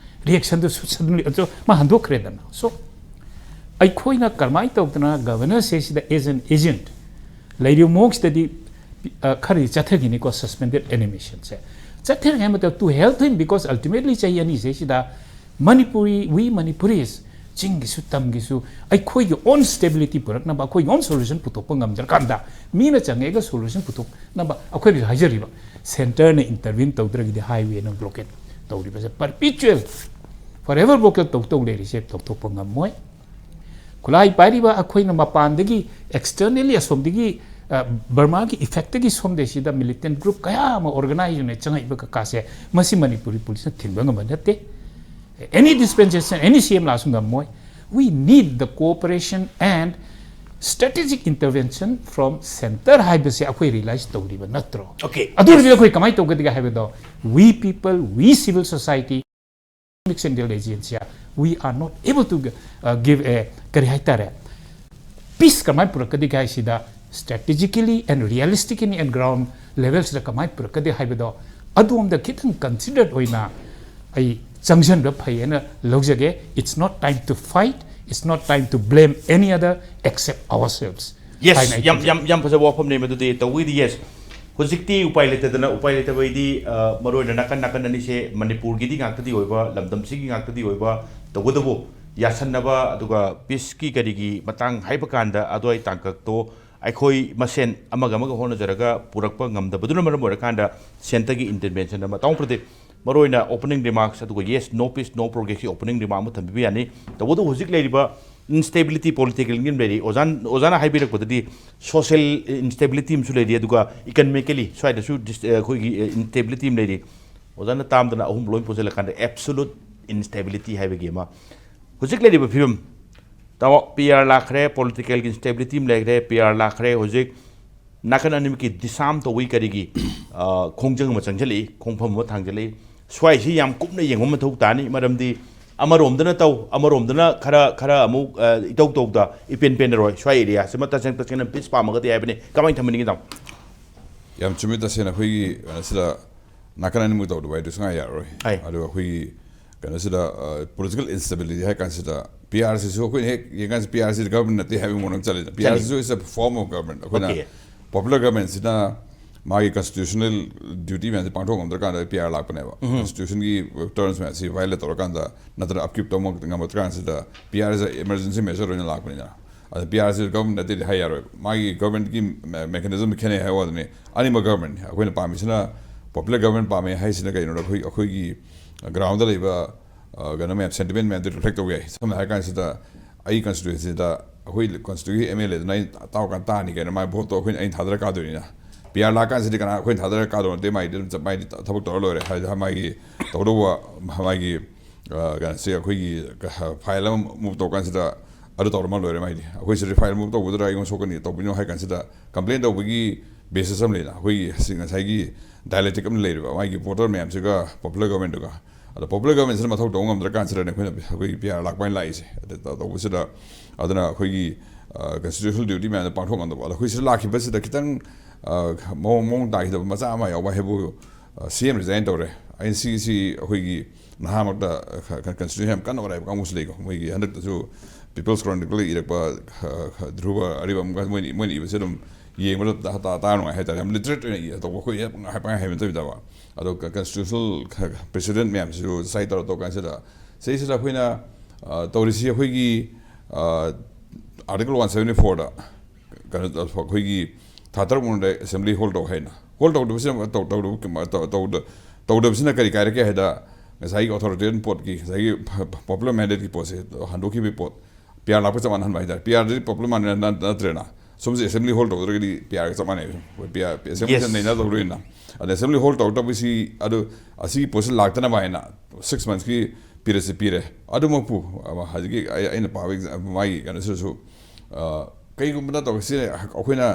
ꯔꯤꯌꯦꯛꯁꯟꯗꯨꯁꯨ ꯁꯗꯟꯂꯤ ꯑꯗꯨ ꯃꯥ ꯍꯟꯗꯣꯛꯈ꯭ꯔꯦꯗꯅ꯫ ꯁꯣ ꯑꯩꯈꯣꯏꯅ ꯀꯔꯝꯍꯥꯏꯅ ꯇꯧꯗꯅ ꯒꯕꯔꯅꯔꯁꯦ ꯁꯤꯗ ꯑꯦꯖ ꯑꯦꯟ ꯑꯦꯖꯦꯟꯠ ꯂꯩꯔꯤꯕ ꯃꯑꯣꯡꯁꯤꯗꯗꯤ, ꯑ, ꯈꯔꯗꯤ ꯆꯠꯊꯈꯤꯅꯤꯀꯣ ꯁꯁꯄꯦꯟꯗꯦꯠ ꯑꯦꯅꯤꯃꯦꯁꯟꯁꯦ꯫ ꯆꯠꯊꯔꯤꯉꯩ ꯃꯇꯝ to help him, because ultimately ꯆꯍꯤ ꯑꯅꯤꯁꯤꯗꯩꯁꯤꯗ ꯃꯅꯤꯄꯨꯔꯤ, we Manipuris, ꯆꯤꯡꯒꯤꯁꯨ ꯇꯝꯒꯤꯁꯨ ꯑꯩꯈꯣꯏꯒꯤ own stability ꯄꯨꯔꯛꯅꯕ, ꯑꯩꯈꯣꯏꯒꯤ own solution ꯄꯨꯊꯣꯛꯄ ꯉꯝꯗ꯭ꯔꯀꯥꯟꯗ ꯃꯤꯅ ꯆꯪꯉꯛꯑꯒ solution ꯄꯨꯊꯣꯛꯅꯕ ꯑꯩꯈꯣꯏꯅꯁꯨ ꯍꯥꯏꯖꯔꯤꯕ, centreꯅ intervene ꯇꯧꯗ꯭ꯔꯒꯗꯤ highwayꯅ blockade ꯇꯧꯔꯤꯕꯁꯦ perpetual, forever blockade ꯇꯧ ꯇꯧ ꯂꯩꯔꯤꯁꯦ ꯇꯧꯊꯣꯛꯄ ꯉꯝꯃꯣꯏ꯫ ꯈꯨꯠꯂꯥꯏ ꯄꯥꯏꯔꯤꯕ ꯑꯩꯈꯣꯏꯅ ꯃꯄꯥꯟꯗꯒꯤ, externally ꯑꯁꯣꯝꯗꯒꯤ, ꯑ, ꯕꯔꯃꯥꯒꯤ effectꯇꯒꯤ ꯁꯣꯝꯗꯩꯁꯤꯗ militant group ꯀꯌꯥ ꯑꯃ organize ꯑꯣꯏꯅ ꯆꯪꯉꯛꯏꯕ ꯀꯀꯥꯁꯦ ꯃꯁꯤ ꯃꯅꯤꯄꯨꯔꯤ policeꯅ ꯊꯤꯡꯕ ꯉꯝꯕ ꯅꯠꯇꯦ꯫ Any dispensation, any C M ꯂꯥꯛꯑꯁꯨ ꯉꯝꯃꯣꯏ꯫ We need the cooperation and strategic intervention from centre ꯍꯥꯏꯕꯁꯦ ꯑꯩꯈꯣꯏ realize ꯇꯧꯔꯤꯕ ꯅꯠꯇ꯭ꯔꯣ? Okay. ꯑꯗꯨ ꯑꯣꯏꯔꯕꯗꯤ ꯑꯩꯈꯣꯏ ꯀꯃꯥꯏꯅ ꯇꯧꯒꯗꯒꯦ ꯍꯥꯏꯕꯗꯣ, we people, we civil society, economic central agency, we are not able to, uh, give a, ꯀꯔꯤ ꯍꯥꯏꯇꯥꯔꯦ, peace ꯀꯃꯥꯏꯅ ꯄꯨꯔꯛꯀꯗꯒꯦ ꯍꯥꯏꯁꯤꯗ strategically and realistically and ground levelꯁꯤꯗ ꯀꯃꯥꯏꯅ ꯄꯨꯔꯛꯀꯗꯒꯦ ꯍꯥꯏꯕꯗꯣ ꯑꯗꯣꯝꯗ ꯈꯤꯇꯪ considered ꯑꯣꯏꯅ ꯑꯩ ꯆꯪꯁꯤꯟꯕ ꯐꯩ ꯍꯥꯏꯅ ꯂꯧꯖꯒꯦ꯫ It's not time to fight, it's not time to blame any other except ourselves. Yes, ꯍꯥꯏꯅ ꯑꯩ ꯌꯥꯝ ꯊꯝꯖꯒꯦ꯫ ꯌꯥꯝ ꯌꯥꯝ ꯐꯖꯕ ꯋꯥꯐꯝꯅꯦ ꯃꯗꯨꯗꯤ꯫ ꯇꯧꯕꯒꯤꯗꯤ yes, ꯍꯧꯖꯤꯛꯇꯤ ꯎꯄꯥꯏ ꯂꯩꯇꯗꯅ, ꯎꯄꯥꯏ ꯂꯩꯇꯕꯩꯗꯤ, ꯑ, ꯃꯔꯨꯑꯣꯏꯅ ꯅꯥꯀꯟ ꯅꯥꯀꯟ ꯑꯅꯤꯁꯦ ꯃꯅꯤꯄꯨꯔꯒꯤꯗꯤ ꯉꯥꯛꯇꯗꯤ ꯑꯣꯏꯕ, ꯂꯝꯗꯝꯁꯤꯒꯤ ꯉꯥꯛꯇꯗꯤ ꯑꯣꯏꯕ, ꯇꯧꯕꯇꯕꯨ ꯌꯥꯁꯟꯅꯕ ꯑꯗꯨꯒ peaceꯀꯤ ꯀꯔꯤꯒꯤ ꯃꯇꯥꯡ ꯍꯥꯏꯕ ꯀꯥꯟꯗ ꯑꯗꯨꯋꯥꯏ ꯇꯥꯡꯀꯛꯇꯣ ꯑꯩꯈꯣꯏ ꯃꯁꯦꯟ ꯑꯃꯒ ꯑꯃꯒ ꯍꯣꯠꯅꯖꯔꯒ ꯄꯨꯔꯛꯄ ꯉꯝꯗꯕꯗꯨꯅ ꯃꯔꯝ ꯑꯣꯏꯔꯀꯥꯟꯗ centreꯒꯤ intervention ꯑꯃ꯫ ꯇꯥꯃꯣ ꯄ꯭ꯔꯗꯤꯞ, ꯃꯔꯨꯑꯣꯏꯅ opening remarks ꯑꯗꯨꯒ yes, no peace, no progressꯀꯤ opening remark ꯑꯃ ꯊꯝꯕꯤꯕ ꯌꯥꯅꯤ꯫ ꯇꯧꯕꯇꯕꯨ ꯍꯧꯖꯤꯛ ꯂꯩꯔꯤꯕ instability, political ꯑꯃ ꯂꯩꯔꯤ꯫ ꯑꯣꯖꯥ, ꯑꯣꯖꯥꯅ ꯍꯥꯏꯕꯤꯔꯛꯄꯗꯗꯤ social instability ꯑꯃꯁꯨ ꯂꯩꯔꯤ, ꯑꯗꯨꯒ economically ꯁ꯭ꯋꯥꯏꯗꯁꯨ dis-, ꯑꯩꯈꯣꯏꯒꯤ instability ꯑꯃ ꯂꯩꯔꯤ꯫ ꯑꯣꯖꯥꯅ ꯇꯥꯝꯗꯅ ꯑꯍꯨꯝ ꯂꯣꯏ ꯄꯨꯟꯁꯤꯜꯂꯀꯥꯟꯗ absolute instability ꯍꯥꯏꯕꯒꯤ ꯑꯃ ꯍꯧꯖꯤꯛ ꯂꯩꯔꯤꯕ ꯐꯤꯕꯝ, ꯇꯥꯃꯣ, P R ꯂꯥꯛꯈ꯭ꯔꯦ, political instability ꯑꯃ ꯂꯩꯈ꯭ꯔꯦ, P R ꯂꯥꯛꯈ꯭ꯔꯦ꯫ ꯍꯧꯖꯤꯛ ꯅꯥꯀꯟ ꯑꯅꯤꯃꯛꯀꯤ disarm ꯇꯧꯕꯒꯤ ꯀꯔꯤꯒꯤ, ꯑ, ꯈꯣꯡꯖꯪ ꯑꯃ ꯆꯪꯁꯤꯜꯂꯛꯏ, ꯈꯣꯡꯐꯝ ꯑꯃ ꯊꯥꯡꯖꯜꯂꯛꯏ꯫ ꯁ꯭ꯋꯥꯏꯁꯤ ꯌꯥꯝ ꯀꯨꯞꯅ ꯌꯦꯡꯕ ꯃꯊꯧ ꯇꯥꯅꯤ, ꯃꯔꯝꯗꯤ ꯑꯃꯔꯣꯝꯗꯅ ꯇꯧ, ꯑꯃꯔꯣꯝꯗꯅ ꯈꯔ, ꯈꯔ ꯑꯃꯨꯛ, ꯑ, ꯏꯇꯧ ꯇꯧꯗ, ꯏꯄꯦꯟ ꯄꯦꯟꯅꯔꯣꯏ꯫ ꯁ꯭ꯋꯥꯏ areaꯁꯤꯃ ꯇꯁꯦꯡ ꯇꯁꯦꯡꯅ peace ꯄꯥꯝꯃꯒꯗꯤ ꯍꯥꯏꯕꯅꯤ꯫ ꯀꯃꯥꯏꯅ ꯊꯝꯕꯤꯅꯤꯡꯉꯤ, ꯇꯥꯃꯣ? ꯌꯥꯝ ꯆꯨꯝꯃꯤ꯫ ꯇꯁꯦꯡꯅ ꯑꯩꯈꯣꯏꯒꯤ, ꯑ, ꯁꯤꯗ ꯅꯥꯀꯟ ꯑꯅꯤꯃꯛ ꯇꯧꯗꯕ ꯍꯥꯏꯗꯨ ꯁꯨꯡꯌꯥ ꯌꯥꯔꯔꯣꯏ꯫ ꯑꯩ꯫ ꯑꯗꯨꯒ ꯑꯩꯈꯣꯏꯒꯤ ꯀꯩꯅꯣꯁꯤꯗ, ꯄꯣꯂꯤꯇꯤꯀꯦꯜ ꯏꯟꯁꯇꯦꯕꯤꯂꯤꯇꯤ ꯍꯥꯏ ꯀꯥꯟꯁꯤꯗ, ꯄꯤ ꯑꯥꯔ ꯁꯤꯁꯨ ꯑꯩꯈꯣꯏꯅ ꯍꯦꯛ ꯌꯦꯡ ꯀꯥꯟꯁꯤꯗ ꯄꯤ ꯑꯥꯔ ꯁꯤꯗꯤ ꯒꯚꯔꯟꯃꯦꯟ ꯅꯠꯇꯦ ꯍꯥꯏꯕꯒꯤ ꯃꯑꯣꯡꯗ ꯆꯠꯂꯤꯗ꯫ ꯄꯤ ꯑꯥꯔ ꯁꯤꯁꯨ is a form of government꯫ ꯑꯩꯈꯣꯏꯅ Okay. ꯄꯣꯄꯨꯂꯔ ꯒꯚꯔꯟꯃꯦꯟꯁꯤꯅ ꯃꯥꯒꯤ ꯀꯟꯁꯇꯤꯇ꯭ꯌꯨꯁꯅꯦꯜ ꯗ꯭ꯌꯨꯇꯤ ꯃꯌꯥꯝꯁꯦ ꯄꯥꯡꯊꯣꯛ ꯉꯝꯗ꯭ꯔꯀꯥꯟꯗ ꯄꯤ ꯑꯥꯔ ꯂꯥꯛꯄꯅꯦꯕ꯫ ꯀꯟꯁꯇꯤꯇ꯭ꯌꯨꯁꯟꯒꯤ ꯇꯔꯝꯁ ꯃꯌꯥꯝꯁꯤ ꯚꯥꯏꯑꯣꯂꯦꯠ ꯇꯧꯔꯀꯥꯟꯗ ꯅꯠꯇ꯭ꯔꯒ ꯑꯞꯀꯤꯞ ꯇꯧꯕ ꯉꯝꯃꯛꯇ꯭ꯔꯀꯥꯟꯁꯤꯗ ꯄꯤ ꯑꯥꯔ ꯏꯁ ꯏꯃꯔꯖꯦꯟꯁꯤ ꯃꯦꯖꯔ ꯑꯣꯏꯅ ꯂꯥꯛꯄꯅꯤꯅ꯫ ꯑꯗ ꯄꯤ ꯑꯥꯔ ꯁꯤ ꯒꯚꯔꯟꯃꯦꯟ ꯅꯠꯇꯦꯗꯤ ꯍꯥꯏ ꯌꯥꯔꯣꯏꯕ꯫ ꯃꯥꯒꯤ ꯒꯚꯔꯟꯃꯦꯟꯠꯀꯤ ꯃꯦꯀꯥꯅꯤꯖꯝ ꯈꯦꯠꯅꯩ ꯍꯥꯏꯕ ꯋꯥꯗꯨꯅꯤ꯫ ꯑꯅꯤꯃꯛ ꯒꯚꯔꯟꯃꯦꯟꯠꯅꯤ꯫ ꯑꯩꯈꯣꯏꯅ ꯄꯥꯝꯃꯤꯁꯤꯅ, ꯄꯣꯄꯨꯂꯔ ꯒꯚꯔꯟꯃꯦꯟꯠ ꯄꯥꯝꯃꯦ ꯍꯥꯏꯁꯤꯅ ꯀꯩꯅꯣꯗ, ꯑꯩꯈꯣꯏ, ꯑꯩꯈꯣꯏꯒꯤ ꯒ꯭ꯔꯥꯎꯟꯗ ꯂꯩꯕ, ꯑ, ꯀꯩꯅꯣ ꯃꯌꯥꯝ, ꯁꯦꯟꯇꯤꯃꯦꯟꯠ ꯃꯌꯥꯝꯗꯨ ꯔꯤꯐ꯭ꯂꯦꯛ ꯇꯧꯕ ꯌꯥꯏ꯫ ꯁꯝꯅ ꯍꯥꯏꯔ ꯀꯥꯟꯁꯤꯗ, ꯑꯩ ꯀꯟꯁꯇꯤꯇ꯭ꯌꯨꯑꯦꯟꯁꯤꯗ ꯑꯩꯈꯣꯏ ꯀꯟꯁꯇꯤꯇ꯭ꯌꯨꯑꯦꯟꯁꯤ ꯑꯦꯝ ꯑꯦꯜ ꯑꯦꯗꯨꯅ ꯑꯩ ꯇꯥꯎꯔꯀꯥꯟꯗ ꯇꯥꯅꯤ ꯀꯩꯅꯣ, ꯃꯥꯒꯤ ꯚꯣꯠꯇꯣ ꯑꯩꯈꯣꯏꯅ, ꯑꯩꯅ ꯊꯥꯗꯔ ꯀꯥꯗꯣꯏꯅꯤꯅ꯫ ꯄꯤ ꯑꯥꯔ ꯂꯥꯛꯀꯥꯟꯁꯤꯗꯤ ꯀꯅꯥ ꯑꯩꯈꯣꯏꯅ ꯊꯥꯗꯔ ꯀꯥꯗꯧ ꯅꯠꯇꯦ꯫ ꯃꯥꯏꯗꯤ ꯑꯗꯨꯝ ꯆꯞ-, ꯃꯥꯏꯗꯤ ꯊꯕꯛ ꯇꯧꯔ ꯂꯣꯏꯔꯦ꯫ ꯍꯥꯏꯗꯤ ꯃꯥꯒꯤ ꯇꯧꯗꯧꯕ, ꯃꯥꯒꯤ, ꯑ, ꯀꯩꯅꯣꯁꯦ, ꯑꯩꯈꯣꯏꯒꯤ ꯐꯥꯏꯜ ꯑꯃ ꯃꯨꯚ ꯇꯧ ꯀꯥꯟꯁꯤꯗ ꯑꯗꯨ ꯇꯧꯔꯝꯃ ꯂꯣꯏꯔꯦ ꯃꯥꯏꯗꯤ꯫ ꯑꯩꯈꯣꯏ ꯁꯤꯗ ꯐꯥꯏꯜ ꯃꯨꯚ ꯇꯧꯕꯗꯨꯗ ꯑꯩꯉꯣꯟꯗ ꯁꯣꯛꯀꯅꯤ, ꯇꯧꯕꯤꯅꯣ ꯍꯥꯏ ꯀꯥꯟꯁꯤꯗ ꯀꯝꯄ꯭ꯂꯦꯟ ꯇꯧꯕꯒꯤ ꯕꯦꯁꯤꯁ ꯑꯃ ꯂꯩꯅ, ꯑꯩꯈꯣꯏꯒꯤ ꯁꯤ ꯉꯁꯥꯏꯒꯤ ꯗꯥꯏꯂꯦꯛꯇꯤꯛ ꯑꯃ ꯂꯩꯔꯤꯕ, ꯃꯥꯒꯤ ꯚꯣꯇꯔ ꯃꯌꯥꯝꯁꯤꯒ ꯄꯣꯄꯨꯂꯔ ꯒꯚꯔꯟꯃꯦꯟꯠꯇꯨꯒ꯫ ꯑꯗꯣ ꯄꯣꯄꯨꯂꯔ ꯒꯚꯔꯟꯃꯦꯟꯠꯁꯤꯅ ꯃꯊꯧ ꯇꯧꯕ ꯉꯝꯗ꯭ꯔꯀꯥꯟꯁꯤꯗꯅꯦ ꯑꯩꯈꯣꯏꯅ, ꯑꯩꯈꯣꯏꯒꯤ ꯄꯤ ꯑꯥꯔ ꯂꯥꯛꯄ ꯍꯥꯏꯅ ꯂꯥꯛꯏꯁꯦ꯫ ꯑꯗ ꯇꯧꯕꯁꯤꯗ, ꯑꯗꯨꯅ ꯑꯩꯈꯣꯏꯒꯤ, ꯑ, ꯀꯟꯁꯇꯤꯇ꯭ꯌꯨꯁꯅꯦꯜ ꯗ꯭ꯌꯨꯇꯤ ꯃꯌꯥꯝꯗꯣ ꯄꯥꯡꯊꯣꯛ ꯉꯝꯗꯕ꯫ ꯑꯗꯣ ꯑꯩꯈꯣꯏ ꯁꯤꯗ ꯂꯥꯛꯈꯤꯕꯁꯤꯗ ꯈꯤꯇꯪ, ꯑ, ꯃꯑꯣꯡ, ꯃꯑꯣꯡ ꯇꯥꯈꯤꯗꯕ ꯃꯆꯥ ꯑꯃ ꯌꯥꯎꯕ ꯍꯥꯏꯕꯨ, ꯑ, ꯁꯤ ꯑꯦꯝ ꯔꯤꯖꯥꯏꯟ ꯇꯧꯔꯦ꯫ ꯑꯩꯅ ꯁꯤ, ꯁꯤ ꯑꯩꯈꯣꯏꯒꯤ ꯅꯍꯥ ꯃꯔꯛꯇ, ꯑ, ꯀ-, ꯀꯟꯁꯇꯤꯇ꯭ꯌꯨꯁꯟ ꯌꯥꯝ ꯀꯟꯅ ꯍꯣꯠꯅꯕ ꯀꯥꯡꯕꯨꯁꯨ ꯂꯩꯀꯣ꯫ ꯃꯣꯏꯒꯤ ꯍꯟꯗꯛꯇꯁꯨ ꯄꯤꯄꯜꯁ ꯀ꯭ꯔꯣꯅꯤꯀꯜ ꯏꯔꯛꯄ, ꯑ, ꯈ-, ꯙ꯭ꯔꯨꯕ ꯑꯔꯤꯕꯝ ꯃꯣꯏꯅ, ꯃꯣꯏꯅ ꯏꯕꯁꯦ ꯑꯗꯨꯝ ꯌꯦꯡꯕꯗ ꯇꯥ-, ꯇꯥ-, ꯇꯥ ꯅꯨꯡꯉꯥꯏ ꯍꯥꯏꯇꯥꯔꯦ꯫ ꯌꯥꯝ ꯂꯤꯇꯔꯦꯠ ꯑꯣꯏꯅ ꯏ-, ꯇꯧꯕ ꯑꯩꯈꯣꯏ ꯍꯦꯛ ꯄꯪꯍꯥꯏ, ꯄꯪꯍꯥꯏ ꯍꯥꯏꯕ ꯅꯠꯇꯕꯤꯗꯕ꯫ ꯑꯗꯣ ꯀ-, ꯀꯟꯁꯇꯤꯇ꯭ꯌꯨꯁꯅꯦꯜ ꯈ-, ꯄ꯭ꯔꯦꯁꯤꯗꯦꯟꯠ ꯃꯌꯥꯝꯁꯤꯁꯨ ꯁꯥꯏꯟ ꯇꯧꯔ ꯇꯧ ꯀꯥꯟꯁꯤꯗ, ꯁꯤꯗꯩꯁꯤꯗ ꯑꯩꯈꯣꯏꯅ, ꯑ, ꯇꯧꯔꯤꯁꯤ ꯑꯩꯈꯣꯏꯒꯤ, ꯑ, ꯑꯥꯔꯇꯤꯀꯜ ꯋꯥꯟ ꯁꯕꯦꯟꯇꯤ ꯐꯣꯔꯗ ꯀꯩꯅꯣ ꯇꯧ-, ꯑꯩꯈꯣꯏꯒꯤ ꯊꯥ ꯇꯔꯨꯛ ꯃꯅꯨꯡꯗ ꯑꯦꯁꯦꯝꯕ꯭ꯂꯤ ꯍꯣꯜ ꯇꯧ ꯍꯥꯏꯅ꯫ ꯍꯣꯜ ꯇꯧꯗꯕꯁꯤꯅ, ꯇꯧ-, ꯇꯧꯗꯕ-, ꯇꯧ-, ꯇꯧꯗ-, ꯇꯧꯗꯕꯁꯤꯅ ꯀꯔꯤ ꯀꯥꯏꯔꯛꯀꯦ ꯍꯥꯏꯗ, ꯉꯁꯥꯏꯒꯤ ꯑꯣꯊꯣꯔꯤꯇꯦꯔꯤꯌꯟ ꯄꯣꯠꯀꯤ, ꯉꯁꯥꯏꯒꯤ ꯄꯣꯄꯨꯂꯔ ꯃꯦꯟꯗꯦꯠꯀꯤ ꯄꯣꯠꯁꯦ ꯍꯟꯗꯣꯛꯈꯤꯕꯒꯤ ꯄꯣꯠ, ꯄꯤ ꯑꯥꯔ ꯂꯥꯛꯄ ꯆꯞ ꯃꯥꯟꯅꯍꯟꯕ ꯍꯥꯏꯇꯥꯔꯦ꯫ ꯄꯤ ꯑꯥꯔꯗꯗꯤ ꯄꯣꯄꯨꯂꯔ ꯃꯥꯟꯅ ꯅꯠ-, ꯅꯠꯇ꯭ꯔꯦꯅ꯫ ꯁꯣꯝꯁꯦ ꯑꯦꯁꯦꯝꯕ꯭ꯂꯤ ꯍꯣꯜ ꯇꯧꯗ꯭ꯔꯒꯗꯤ ꯄꯤ ꯑꯥꯔꯒ ꯆꯞ ꯃꯥꯟꯅꯩ꯫ ꯄꯤ ꯑꯥꯔ, ꯑꯦꯁꯦꯝꯕ꯭ꯂꯤꯁꯤꯅ Yes. ꯅꯩꯅ ꯇꯧꯗꯣꯏꯅ꯫ ꯑꯗ ꯑꯦꯁꯦꯝꯕ꯭ꯂꯤ ꯍꯣꯜ ꯇꯧꯔꯛꯇꯕꯁꯤ, ꯑꯗꯨ, ꯑꯁꯤꯒꯤ ꯄꯣꯠꯁꯤ ꯂꯥꯛꯇꯅꯕ ꯍꯥꯏꯅ ꯁꯤꯛꯁ ꯃꯟꯊꯁꯀꯤ ꯄꯤꯔꯦꯠꯁꯦ ꯄꯤꯔꯦ꯫ ꯑꯗꯨꯃꯛꯄꯨ, ꯑꯃ, ꯍꯧꯖꯤꯛꯀꯤ ꯑꯩ, ꯑꯩꯅ ꯄꯥꯕ ꯑꯦꯛꯖꯥꯝ, ꯃꯥꯒꯤ ꯀꯩꯅꯣꯁꯤꯗꯁꯨ, ꯑ, ꯀꯩꯒꯨꯝꯕ ꯅꯠꯇꯕ ꯁꯤ ꯑꯩꯈꯣꯏꯅ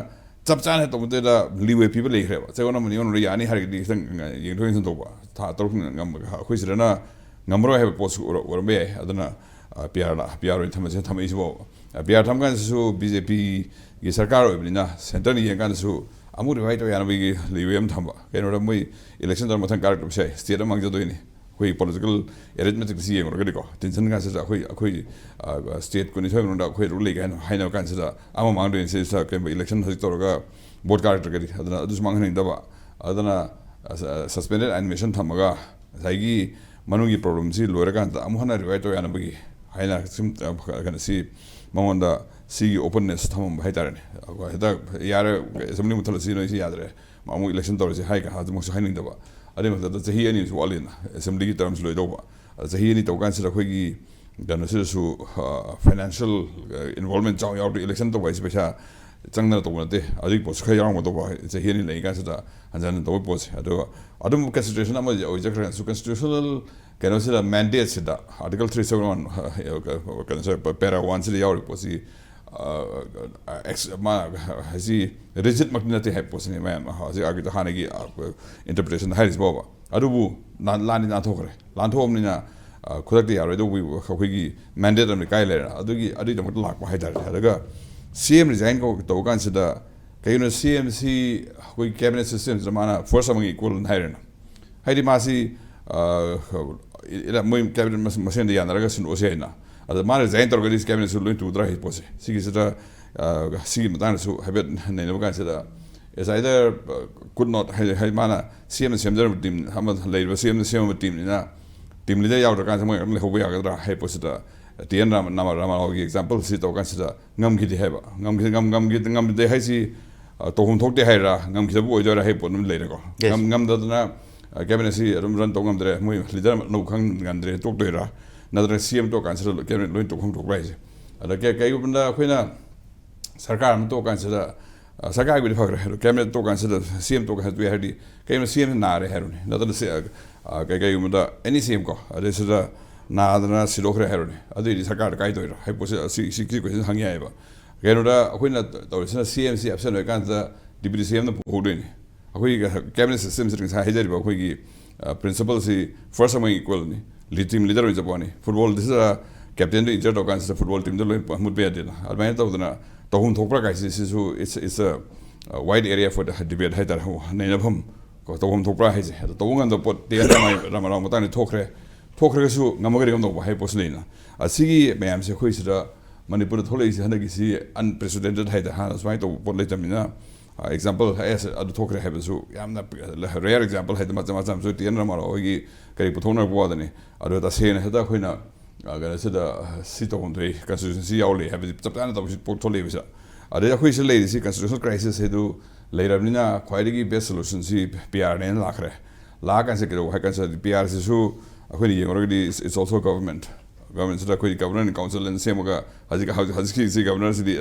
ꯆꯞ ꯆꯥꯅ ꯇꯧꯕꯗ ꯂꯤꯋꯦ ꯄꯤꯕ ꯂꯩꯈ꯭ꯔꯦꯕ꯫ ꯆꯌꯣꯜ ꯑꯃꯅꯤ ꯌꯣꯟꯕ ꯌꯥꯅꯤ ꯍꯥꯏꯔꯒꯗꯤ ꯈꯤꯇꯪ ꯌꯦꯡꯊꯣꯛ ꯌꯦꯡꯁꯤꯟ ꯇꯧꯕ꯫ ꯊꯥ ꯇꯔꯨꯛ ꯉꯝꯕ ꯑꯩꯈꯣꯏ ꯁꯤꯗꯅ ꯉꯝꯃꯔꯣꯏ ꯍꯥꯏꯕ ꯄꯣꯠꯁꯨ ꯎꯔ-, ꯎꯔꯝꯕ ꯌꯥꯏ꯫ ꯑꯗꯨꯅ, ꯑ, ꯄꯤ ꯑꯥꯔ ꯂꯥ-, ꯄꯤ ꯑꯥꯔ ꯑꯣꯏꯅ ꯊꯝꯃꯁꯦ, ꯊꯝꯃꯛꯏꯁꯤꯕꯨ꯫ ꯑ, ꯄꯤ ꯑꯥꯔ ꯊꯝꯀꯥꯟꯗꯁꯨ ꯕꯤ ꯖꯦ ꯄꯤꯒꯤ ꯁꯔꯀꯥꯔ ꯑꯣꯏꯕꯅꯤꯅ ꯁꯦꯟꯇꯔꯅ ꯌꯦꯡꯀꯥꯟꯗꯁꯨ ꯑꯃꯨꯛ ꯔꯤꯚꯥꯏ ꯇꯧ ꯌꯥꯅꯕꯒꯤ ꯂꯤꯋꯦ ꯑꯃ ꯊꯝꯕ꯫ ꯀꯩꯅꯣꯗ ꯃꯣꯏ ꯏꯂꯦꯛꯁꯟ ꯇꯧꯔ ꯃꯊꯪ ꯀꯥꯔꯛꯇꯕꯁꯨ ꯌꯥꯏ꯫ ꯁ꯭ꯇꯦꯠ ꯑꯃ ꯃꯥꯡꯖꯗꯣꯏꯅꯤ꯫ ꯑꯩꯈꯣꯏ ꯄꯣꯂꯤꯇꯤꯀꯦꯜ ꯑꯦꯔꯤꯊꯃꯦꯇꯤꯛꯁꯤ ꯌꯦꯡꯉꯨꯔꯒꯗꯤꯀꯣ, ꯇꯦꯟꯁꯟ ꯀꯥꯟꯁꯤꯗ ꯑꯩꯈꯣꯏ ꯑꯩꯈꯣꯏ ꯁ꯭ꯇꯦꯠ ꯀꯨꯟꯅꯤꯊꯣꯏ ꯃꯅꯨꯡꯗ ꯑꯩꯈꯣꯏ ꯇꯔꯨꯛ ꯂꯩꯒꯦ ꯍꯥꯏꯅ ꯍꯥꯏꯅꯕ ꯀꯥꯟꯁꯤꯗ, ꯑꯃ ꯃꯥꯡꯗꯣꯏꯅꯤ ꯁꯤꯗ ꯀꯩꯒꯨꯝꯕ ꯏꯂꯦꯛꯁꯟ ꯍꯧꯖꯤꯛ ꯇꯧꯔꯒ ꯚꯣꯠ ꯀꯥꯔꯛꯇ꯭ꯔꯒꯗꯤ꯫ ꯑꯗꯨꯅ ꯑꯗꯨꯁꯨ ꯃꯥꯡꯍꯟꯅꯤꯡꯗꯕ꯫ ꯑꯗꯨꯅ ꯁꯁꯄꯦꯟꯗꯦꯠ ꯑꯦꯅꯤꯃꯦꯁꯟ ꯊꯝꯃꯒ ꯉꯁꯥꯏꯒꯤ ꯃꯅꯨꯡꯒꯤ ꯄ꯭ꯔꯣꯕ꯭ꯂꯦꯝꯁꯤ ꯂꯣꯏꯔꯀꯥꯟꯗ ꯑꯃꯨꯛ ꯍꯟꯅ ꯔꯤꯚꯥꯏꯚ ꯇꯧ ꯌꯥꯅꯕꯒꯤ ꯍꯥꯏꯅ ꯁꯨꯝ, ꯑ, ꯀꯩꯅꯣꯁꯤ ꯃꯉꯣꯟꯗ ꯁꯤꯒꯤ ꯑꯣꯄꯟꯅꯦꯁ ꯊꯝꯃꯝꯕ ꯍꯥꯏꯇꯥꯔꯦꯅꯦ꯫ ꯑꯩꯈꯣꯏ ꯍꯦꯛꯇ "ꯌꯥꯔꯦ, ꯑꯦꯁꯦꯝꯕ꯭ꯂꯤ ꯃꯨꯠꯊꯠꯂꯁꯤ, ꯅꯣꯏꯁꯤ ꯌꯥꯗ꯭ꯔꯦ, ꯑꯃꯨꯛ ꯏꯂꯦꯛꯁꯟ ꯇꯧꯔꯁꯤ" ꯍꯥꯏ ꯑꯗꯨꯃꯛꯁꯨ ꯍꯥꯏꯅꯤꯡꯗꯕ꯫ ꯑꯗꯨꯏ ꯃꯊꯛꯇ ꯆꯍꯤ ꯑꯅꯤꯁꯨ ꯋꯥꯠꯂꯤꯅ, ꯑꯦꯁꯦꯝꯕ꯭ꯂꯤꯒꯤ ꯇꯔꯝꯁꯨ ꯂꯣꯏꯗꯧꯕ꯫ ꯑꯗ ꯆꯍꯤ ꯑꯅꯤ ꯇꯧ ꯀꯥꯟꯁꯤꯗ ꯑꯩꯈꯣꯏꯒꯤ ꯀꯩꯅꯣꯁꯤꯗꯁꯨ, ꯑ, ꯐꯥꯏꯅꯥꯟꯁꯤꯌꯦꯜ, ꯑ, ꯏꯟꯚꯣꯜꯕꯃꯦꯟ ꯆꯥꯎꯅ ꯌꯥꯎꯔꯗꯤ, ꯏꯂꯦꯛꯁꯟ ꯇꯧꯕ ꯍꯥꯏꯁꯤ ꯄꯩꯁꯥ ꯆꯪꯗꯅ ꯇꯧꯕ ꯅꯠꯇꯦ꯫ ꯑꯗꯨꯒꯤ ꯄꯣꯠꯁꯨ ꯈꯔ ꯌꯥꯎꯔꯝꯒꯗꯧꯕ, ꯆꯍꯤ ꯑꯅꯤ ꯂꯩꯔꯤ ꯀꯥꯟꯁꯤꯗ ꯍꯟꯖꯤꯟ ꯍꯟꯖꯤꯟ ꯇꯧꯕꯒꯤ ꯄꯣꯠꯁꯦ꯫ ꯑꯗꯨꯒ ꯑꯗꯨꯝ ꯀꯟꯁꯤꯗꯔꯦꯁꯟ ꯑꯃ ꯑꯣꯏꯖꯈ꯭ꯔꯒꯁꯨ, ꯀꯟꯁꯇꯤꯇ꯭ꯌꯨꯁꯅꯦꯜ ꯀꯩꯅꯣꯁꯤꯗ, ꯃꯦꯟꯗꯦꯠꯁꯤꯗ, ꯑꯥꯔꯇꯤꯀꯜ ꯊ꯭ꯔꯤ ꯁꯕꯦꯟ ꯋꯥꯟ, ꯀꯩꯅꯣꯁꯦ, ꯄꯦꯔꯥ ꯋꯥꯟꯁꯤꯗ ꯌꯥꯎꯔꯤꯕ ꯄꯣꯠꯁꯤ, ꯑ, ꯑꯦꯛꯁ-, ꯃꯥ ꯍꯥꯏꯁꯤ ꯔꯤꯖꯤꯠꯃꯛꯇꯤ ꯅꯠꯇꯦ ꯍꯥꯏꯕ ꯄꯣꯠꯁꯤꯅꯤ ꯃꯌꯥꯝ ꯍꯧꯖꯤꯛ ꯑꯥꯔꯒꯤꯗ ꯍꯥꯟꯅꯒꯤ, ꯑ, ꯏꯟꯇꯔꯄ꯭ꯔꯤꯇꯦꯁꯟꯗ ꯍꯥꯏꯔꯤꯁꯤ ꯐꯥꯎꯕ꯫ ꯑꯗꯨꯕꯨ ꯂꯥꯟ-, ꯂꯥꯟꯗꯤ ꯅꯥꯟꯊꯣꯛꯈ꯭ꯔꯦ꯫ ꯂꯥꯟꯊꯣꯛꯑꯕꯅꯤꯅ, ꯑ, ꯈꯨꯗꯛꯇ ꯌꯥꯔꯣꯏꯗꯧꯕ ꯑꯩꯈꯣꯏꯒꯤ ꯃꯦꯟꯗꯦꯠ ꯑꯃꯗꯤ ꯀꯥꯏ ꯂꯩꯔꯦ꯫ ꯑꯗꯨꯒꯤ, ꯑꯗꯨꯒꯤꯗꯃꯛꯇ ꯂꯥꯛꯄ ꯍꯥꯏꯇꯥꯔꯦ꯫ ꯑꯗꯨꯒ ꯁꯤ ꯑꯦꯝ ꯔꯤꯖꯥꯏꯟ ꯀꯧ-, ꯇꯧꯕ ꯀꯥꯟꯁꯤꯗ ꯀꯩꯒꯤꯅꯣ ꯁꯤ ꯑꯦꯝꯁꯤ ꯑꯩꯈꯣꯏ ꯀꯦꯕꯤꯅꯦꯠ ꯁꯤꯁꯇꯦꯝꯁꯤꯗ ꯃꯥꯅ ꯐꯣꯔꯁ ꯑꯃꯒꯤ ꯏꯀ꯭ꯋꯦꯂꯦꯟ ꯍꯥꯏꯔꯦꯅ꯫ ꯍꯥꯏꯗꯤ ꯃꯥꯁꯤ, ꯑ, ꯏꯔ-, ꯃꯣꯏ ꯀꯦꯕꯤꯅꯦꯠ ꯃꯁ-, ꯃꯁꯦꯟꯗ ꯌꯥꯅꯔꯒ ꯁꯤꯟꯗꯣꯛꯑꯁꯤ ꯍꯥꯏꯅ꯫ ꯑꯗ ꯃꯥꯅ ꯔꯤꯖꯥꯏꯟ ꯇꯧꯔꯒꯗꯤ ꯀꯦꯕꯤꯅꯦꯠꯁꯨ ꯂꯣꯏ ꯇꯨꯗ꯭ꯔꯥ ꯍꯥꯏ ꯄꯣꯠꯁꯦ꯫ ꯁꯤꯒꯤꯁꯤꯗ, ꯑ, ꯁꯤꯒꯤ ꯃꯇꯥꯡꯗꯁꯨ ꯍꯥꯏꯐꯦꯠ ꯅꯩꯅꯕ ꯀꯥꯟꯁꯤꯗ, it's either, uh, could not, ꯍꯥꯏꯗꯤ, ꯍꯥꯏꯗꯤ ꯃꯥꯅ ꯁꯤ ꯑꯦꯝꯅ ꯁꯦꯝꯖꯔꯕ ꯇꯤꯝ ꯑꯃ, ꯂꯩꯔꯤꯕ ꯁꯤ ꯑꯦꯝꯅ ꯁꯦꯝꯃꯕ ꯇꯤꯝꯅꯤꯅ, ꯇꯤꯝ ꯂꯤꯗꯔ ꯌꯥꯎꯗ꯭ꯔꯀꯥꯟꯁꯤꯗ ꯃꯣꯏ ꯑꯗꯨꯝ ꯂꯩꯍꯧꯕ ꯌꯥꯒꯗ꯭ꯔꯥ ꯍꯥꯏ ꯄꯣꯠꯁꯤꯗ, ꯇꯤ ꯑꯦꯟ ꯔꯥꯃ-, ꯔꯥꯃꯥꯔꯥꯎꯒꯤ ꯑꯦꯛꯖꯥꯝꯄꯜꯁꯤ ꯇꯧꯔ ꯀꯥꯟꯁꯤꯗ ꯉꯝꯈꯤꯗꯦ ꯍꯥꯏꯕ꯫ ꯉꯝꯈꯤ-, ꯉꯝ-, ꯉꯝꯈꯤ-, ꯉꯝꯗꯦ ꯍꯥꯏꯁꯤ, ꯑ, ꯇꯧꯐꯝ ꯊꯣꯛꯇꯦ ꯍꯥꯏꯔ, ꯉꯝꯈꯤꯗꯕ ꯑꯣꯏꯗꯣꯏꯔꯥ ꯍꯥꯏ ꯄꯣꯠ ꯑꯃ ꯂꯩꯔꯦꯀꯣ꯫ Yes. ꯉꯝ-, ꯉꯝꯗꯗꯅ, ꯑ, ꯀꯦꯕꯤꯅꯦꯠꯁꯤ ꯑꯗꯨꯝ ꯔꯟ ꯇꯧ ꯉꯝꯗ꯭ꯔꯦ, ꯃꯣꯏ ꯂꯤꯗꯔ ꯑꯅꯧꯕ ꯈꯪ ꯉꯝꯗ꯭ꯔꯦ, ꯇꯣꯛꯇꯣꯏꯔꯥ? ꯅꯠꯇ꯭ꯔꯒ ꯁꯤ ꯑꯦꯝ ꯇꯣꯛ ꯀꯥꯟꯁꯤꯗ ꯀꯦꯕꯤꯅꯦꯠ ꯂꯣꯏ ꯇꯣꯛꯐꯝ ꯊꯣꯛꯄ꯭ꯔꯥ ꯍꯥꯏꯁꯦ? ꯑꯗ ꯀꯩ-, ꯀꯩꯒꯨꯝꯕꯗ ꯑꯩꯈꯣꯏꯅ ꯁꯔꯀꯥꯔ ꯑꯃ ꯇꯣꯛ ꯀꯥꯟꯁꯤꯗ, ꯑ, ꯁꯔꯀꯥꯔꯒꯤꯕꯨꯗꯤ ꯐꯈ꯭ꯔꯦ, ꯑꯗꯣ ꯀꯦꯕꯤꯅꯦꯠ ꯇꯣꯛ ꯀꯥꯟꯁꯤꯗ ꯁꯤ ꯑꯦꯝ ꯇꯣꯛ ꯀꯥꯟꯁꯤꯗ ꯇꯣꯛꯑꯦ ꯍꯥꯏꯔꯗꯤ, ꯀꯩꯒꯨꯝꯕ ꯁꯤ ꯑꯦꯝ ꯅꯥꯔꯦ ꯍꯥꯏꯔꯣꯅꯦ, ꯅꯠꯇ꯭ꯔꯒ ꯁꯤ, ꯑ, ꯑ, ꯀꯩ-, ꯀꯩꯒꯨꯝꯕꯗ ꯑꯦꯅꯤ ꯁꯤ ꯑꯦꯝ ꯀꯣ, ꯑꯗꯩꯁꯤꯗ ꯅꯥꯗꯅ ꯁꯤꯗꯣꯛꯈ꯭ꯔꯦ ꯍꯥꯏꯔꯣꯅꯦ, ꯑꯗꯨꯏꯗꯤ ꯁꯔꯀꯥꯔꯗ ꯀꯥꯏꯗꯣꯏꯔꯣ ꯍꯥꯏꯕ ꯄꯣꯠꯁꯦ, ꯁꯤ, ꯁꯤ, ꯁꯤ ꯀꯣꯏꯁꯟ ꯍꯪ ꯌꯥꯏꯑꯕ꯫ ꯀꯩꯅꯣꯗ ꯑꯩꯈꯣꯏꯅ ꯇꯧꯔꯤꯁꯤꯅ ꯁꯤ ꯑꯦꯝ ꯁꯤ ꯑꯦꯕꯁꯦꯟ ꯑꯣꯏꯔꯀꯥꯟꯁꯤꯗ ꯗꯤꯄ꯭ꯌꯨꯇꯤ ꯁꯤ ꯑꯦꯝꯅ ꯄꯨꯍꯧꯗꯣꯏꯅꯤ꯫ ꯑꯩꯈꯣꯏꯒꯤ ꯀꯦꯕꯤꯅꯦꯠ ꯁꯤꯁꯇꯦꯝꯁꯤꯗ ꯉꯁꯥꯏ ꯍꯥꯏꯖꯔꯤꯕ ꯑꯩꯈꯣꯏꯒꯤ, ꯑ, ꯄ꯭ꯔꯤꯟꯁꯤꯄꯜꯁꯤ ꯐꯣꯔꯁ ꯑꯃꯒꯤ ꯏꯀ꯭ꯋꯦꯜꯅꯤ, ꯂꯤ-, ꯇꯤꯝ ꯂꯤꯗꯔ ꯑꯣꯏꯅ ꯆꯠꯄ ꯋꯥꯅꯤ꯫ ꯐꯨꯠꯕꯣꯜꯁꯤꯗ ꯀꯦꯞꯇꯦꯟꯗ ꯏꯟꯖꯔ ꯇꯧꯔꯀꯥꯟꯁꯤꯗ ꯐꯨꯠꯕꯣꯜ ꯇꯤꯝꯗ ꯂꯣꯏ ꯃꯨꯠꯄ ꯌꯥꯗꯦꯅ꯫ ꯑꯗꯨꯃꯥꯏꯅ ꯇꯧꯗꯅ ꯇꯧꯐꯝ ꯊꯣꯛꯄ꯭ꯔꯥ ꯀꯥꯏꯁꯤ, ꯁꯤꯁꯨ it's, it's a, uh, wide area for the debate ꯍꯥꯏꯇꯥꯔꯦ, ꯅꯩꯅꯐꯝ꯫ ꯇꯧꯐꯝ ꯊꯣꯛꯄ꯭ꯔꯥ ꯍꯥꯏꯁꯦ꯫ ꯑꯗꯣ ꯇꯧꯕ ꯉꯝꯗꯕ ꯄꯣꯠ ꯇꯦꯟ ꯔꯥꯃꯥ ꯔꯥꯃꯥꯔꯥꯎ ꯃꯇꯥꯡꯗꯤ ꯊꯣꯛꯈ꯭ꯔꯦ꯫ ꯊꯣꯛꯈ꯭ꯔꯒꯁꯨ ꯉꯝꯃꯒꯗꯤ ꯉꯝꯗꯧꯕ ꯍꯥꯏꯕ ꯄꯣꯠꯁꯨ ꯂꯩꯅ꯫ ꯑꯁꯤꯒꯤ ꯃꯌꯥꯝꯁꯦ ꯑꯩꯈꯣꯏ ꯁꯤꯗ ꯃꯅꯤꯄꯨꯔꯗ ꯊꯣꯛꯂꯛꯏꯁꯦ ꯍꯟꯗꯛꯀꯤꯁꯤ unprecedented ꯍꯥꯏꯗꯅ ꯍꯥꯟꯅ ꯁꯨꯃꯥꯏꯅ ꯇꯧꯕ ꯄꯣꯠ ꯂꯩꯇꯕꯅꯤꯅ, ꯑꯦꯛꯖꯥꯝꯄꯜ ꯑꯦꯁ ꯑꯗꯨ ꯊꯣꯛꯈ꯭ꯔꯦ ꯍꯥꯏꯕꯁꯨ ꯌꯥꯝꯅ ꯔꯦꯌꯔ ꯑꯦꯛꯖꯥꯝꯄꯜ ꯍꯥꯏꯗꯤ ꯃꯆꯥ ꯃꯆꯥ ꯃꯆꯥ ꯇꯦꯟ ꯔꯥꯃꯥꯔꯥꯎ ꯍꯣꯏꯒꯤ ꯀꯔꯤ ꯄꯨꯊꯣꯛꯅꯔꯛꯄ ꯋꯥꯗꯅꯤ꯫ ꯑꯗꯣ ꯇꯁꯦꯡꯅ ꯍꯦꯛꯇ ꯑꯩꯈꯣꯏꯅ ꯀꯩꯅꯣꯁꯤꯗ ꯁꯤ ꯇꯧꯐꯝ ꯊꯣꯛꯏ, ꯀꯟꯁꯇꯤꯇ꯭ꯌꯨꯁꯟꯁꯤ ꯌꯥꯎ ꯂꯩ ꯍꯥꯏꯕꯁꯤ ꯆꯞ ꯆꯥꯅ ꯇꯧꯕꯁꯤ ꯄꯣꯠ ꯊꯣꯛꯂꯛꯏꯕꯁꯤꯗ꯫ ꯑꯗꯩ ꯑꯩꯈꯣꯏ ꯁꯤꯗ ꯂꯩꯔꯤꯁꯤ ꯀꯟꯁꯇꯤꯇ꯭ꯌꯨꯁꯅꯦꯜ ꯀ꯭ꯔꯥꯏꯁꯤꯁ ꯍꯥꯏꯗꯨ ꯂꯩꯔꯕꯅꯤꯅ ꯈ꯭ꯋꯥꯏꯗꯒꯤ ꯕꯦꯁ ꯁꯣꯂꯨꯁꯟꯁꯤ ꯄꯤ ꯑꯥꯔꯅꯦꯅ ꯂꯥꯛꯈ꯭ꯔꯦ꯫ ꯂꯥꯛꯑꯀꯥꯟꯁꯤꯗ ꯀꯩꯗꯧꯕ ꯍꯥꯏ ꯀꯥꯟꯁꯤꯗ ꯄꯤ ꯑꯥꯔꯁꯤꯁꯨ ꯑꯩꯈꯣꯏꯅ ꯌꯦꯡꯉꯨꯔꯒꯗꯤ it's also government꯫ ꯒꯚꯔꯟꯃꯦꯟꯁꯤꯗ ꯑꯩꯈꯣꯏ ꯒꯚꯔꯅꯔ ꯀꯥꯎꯟꯁꯤꯜ ꯑꯅ ꯁꯦꯝꯃꯒ ꯍꯧꯖꯤꯛ ꯍꯧꯖꯤꯛ ꯍꯧꯖꯤꯛꯀꯤ ꯁꯤ ꯒꯚꯔꯅꯔꯁꯤꯗꯤ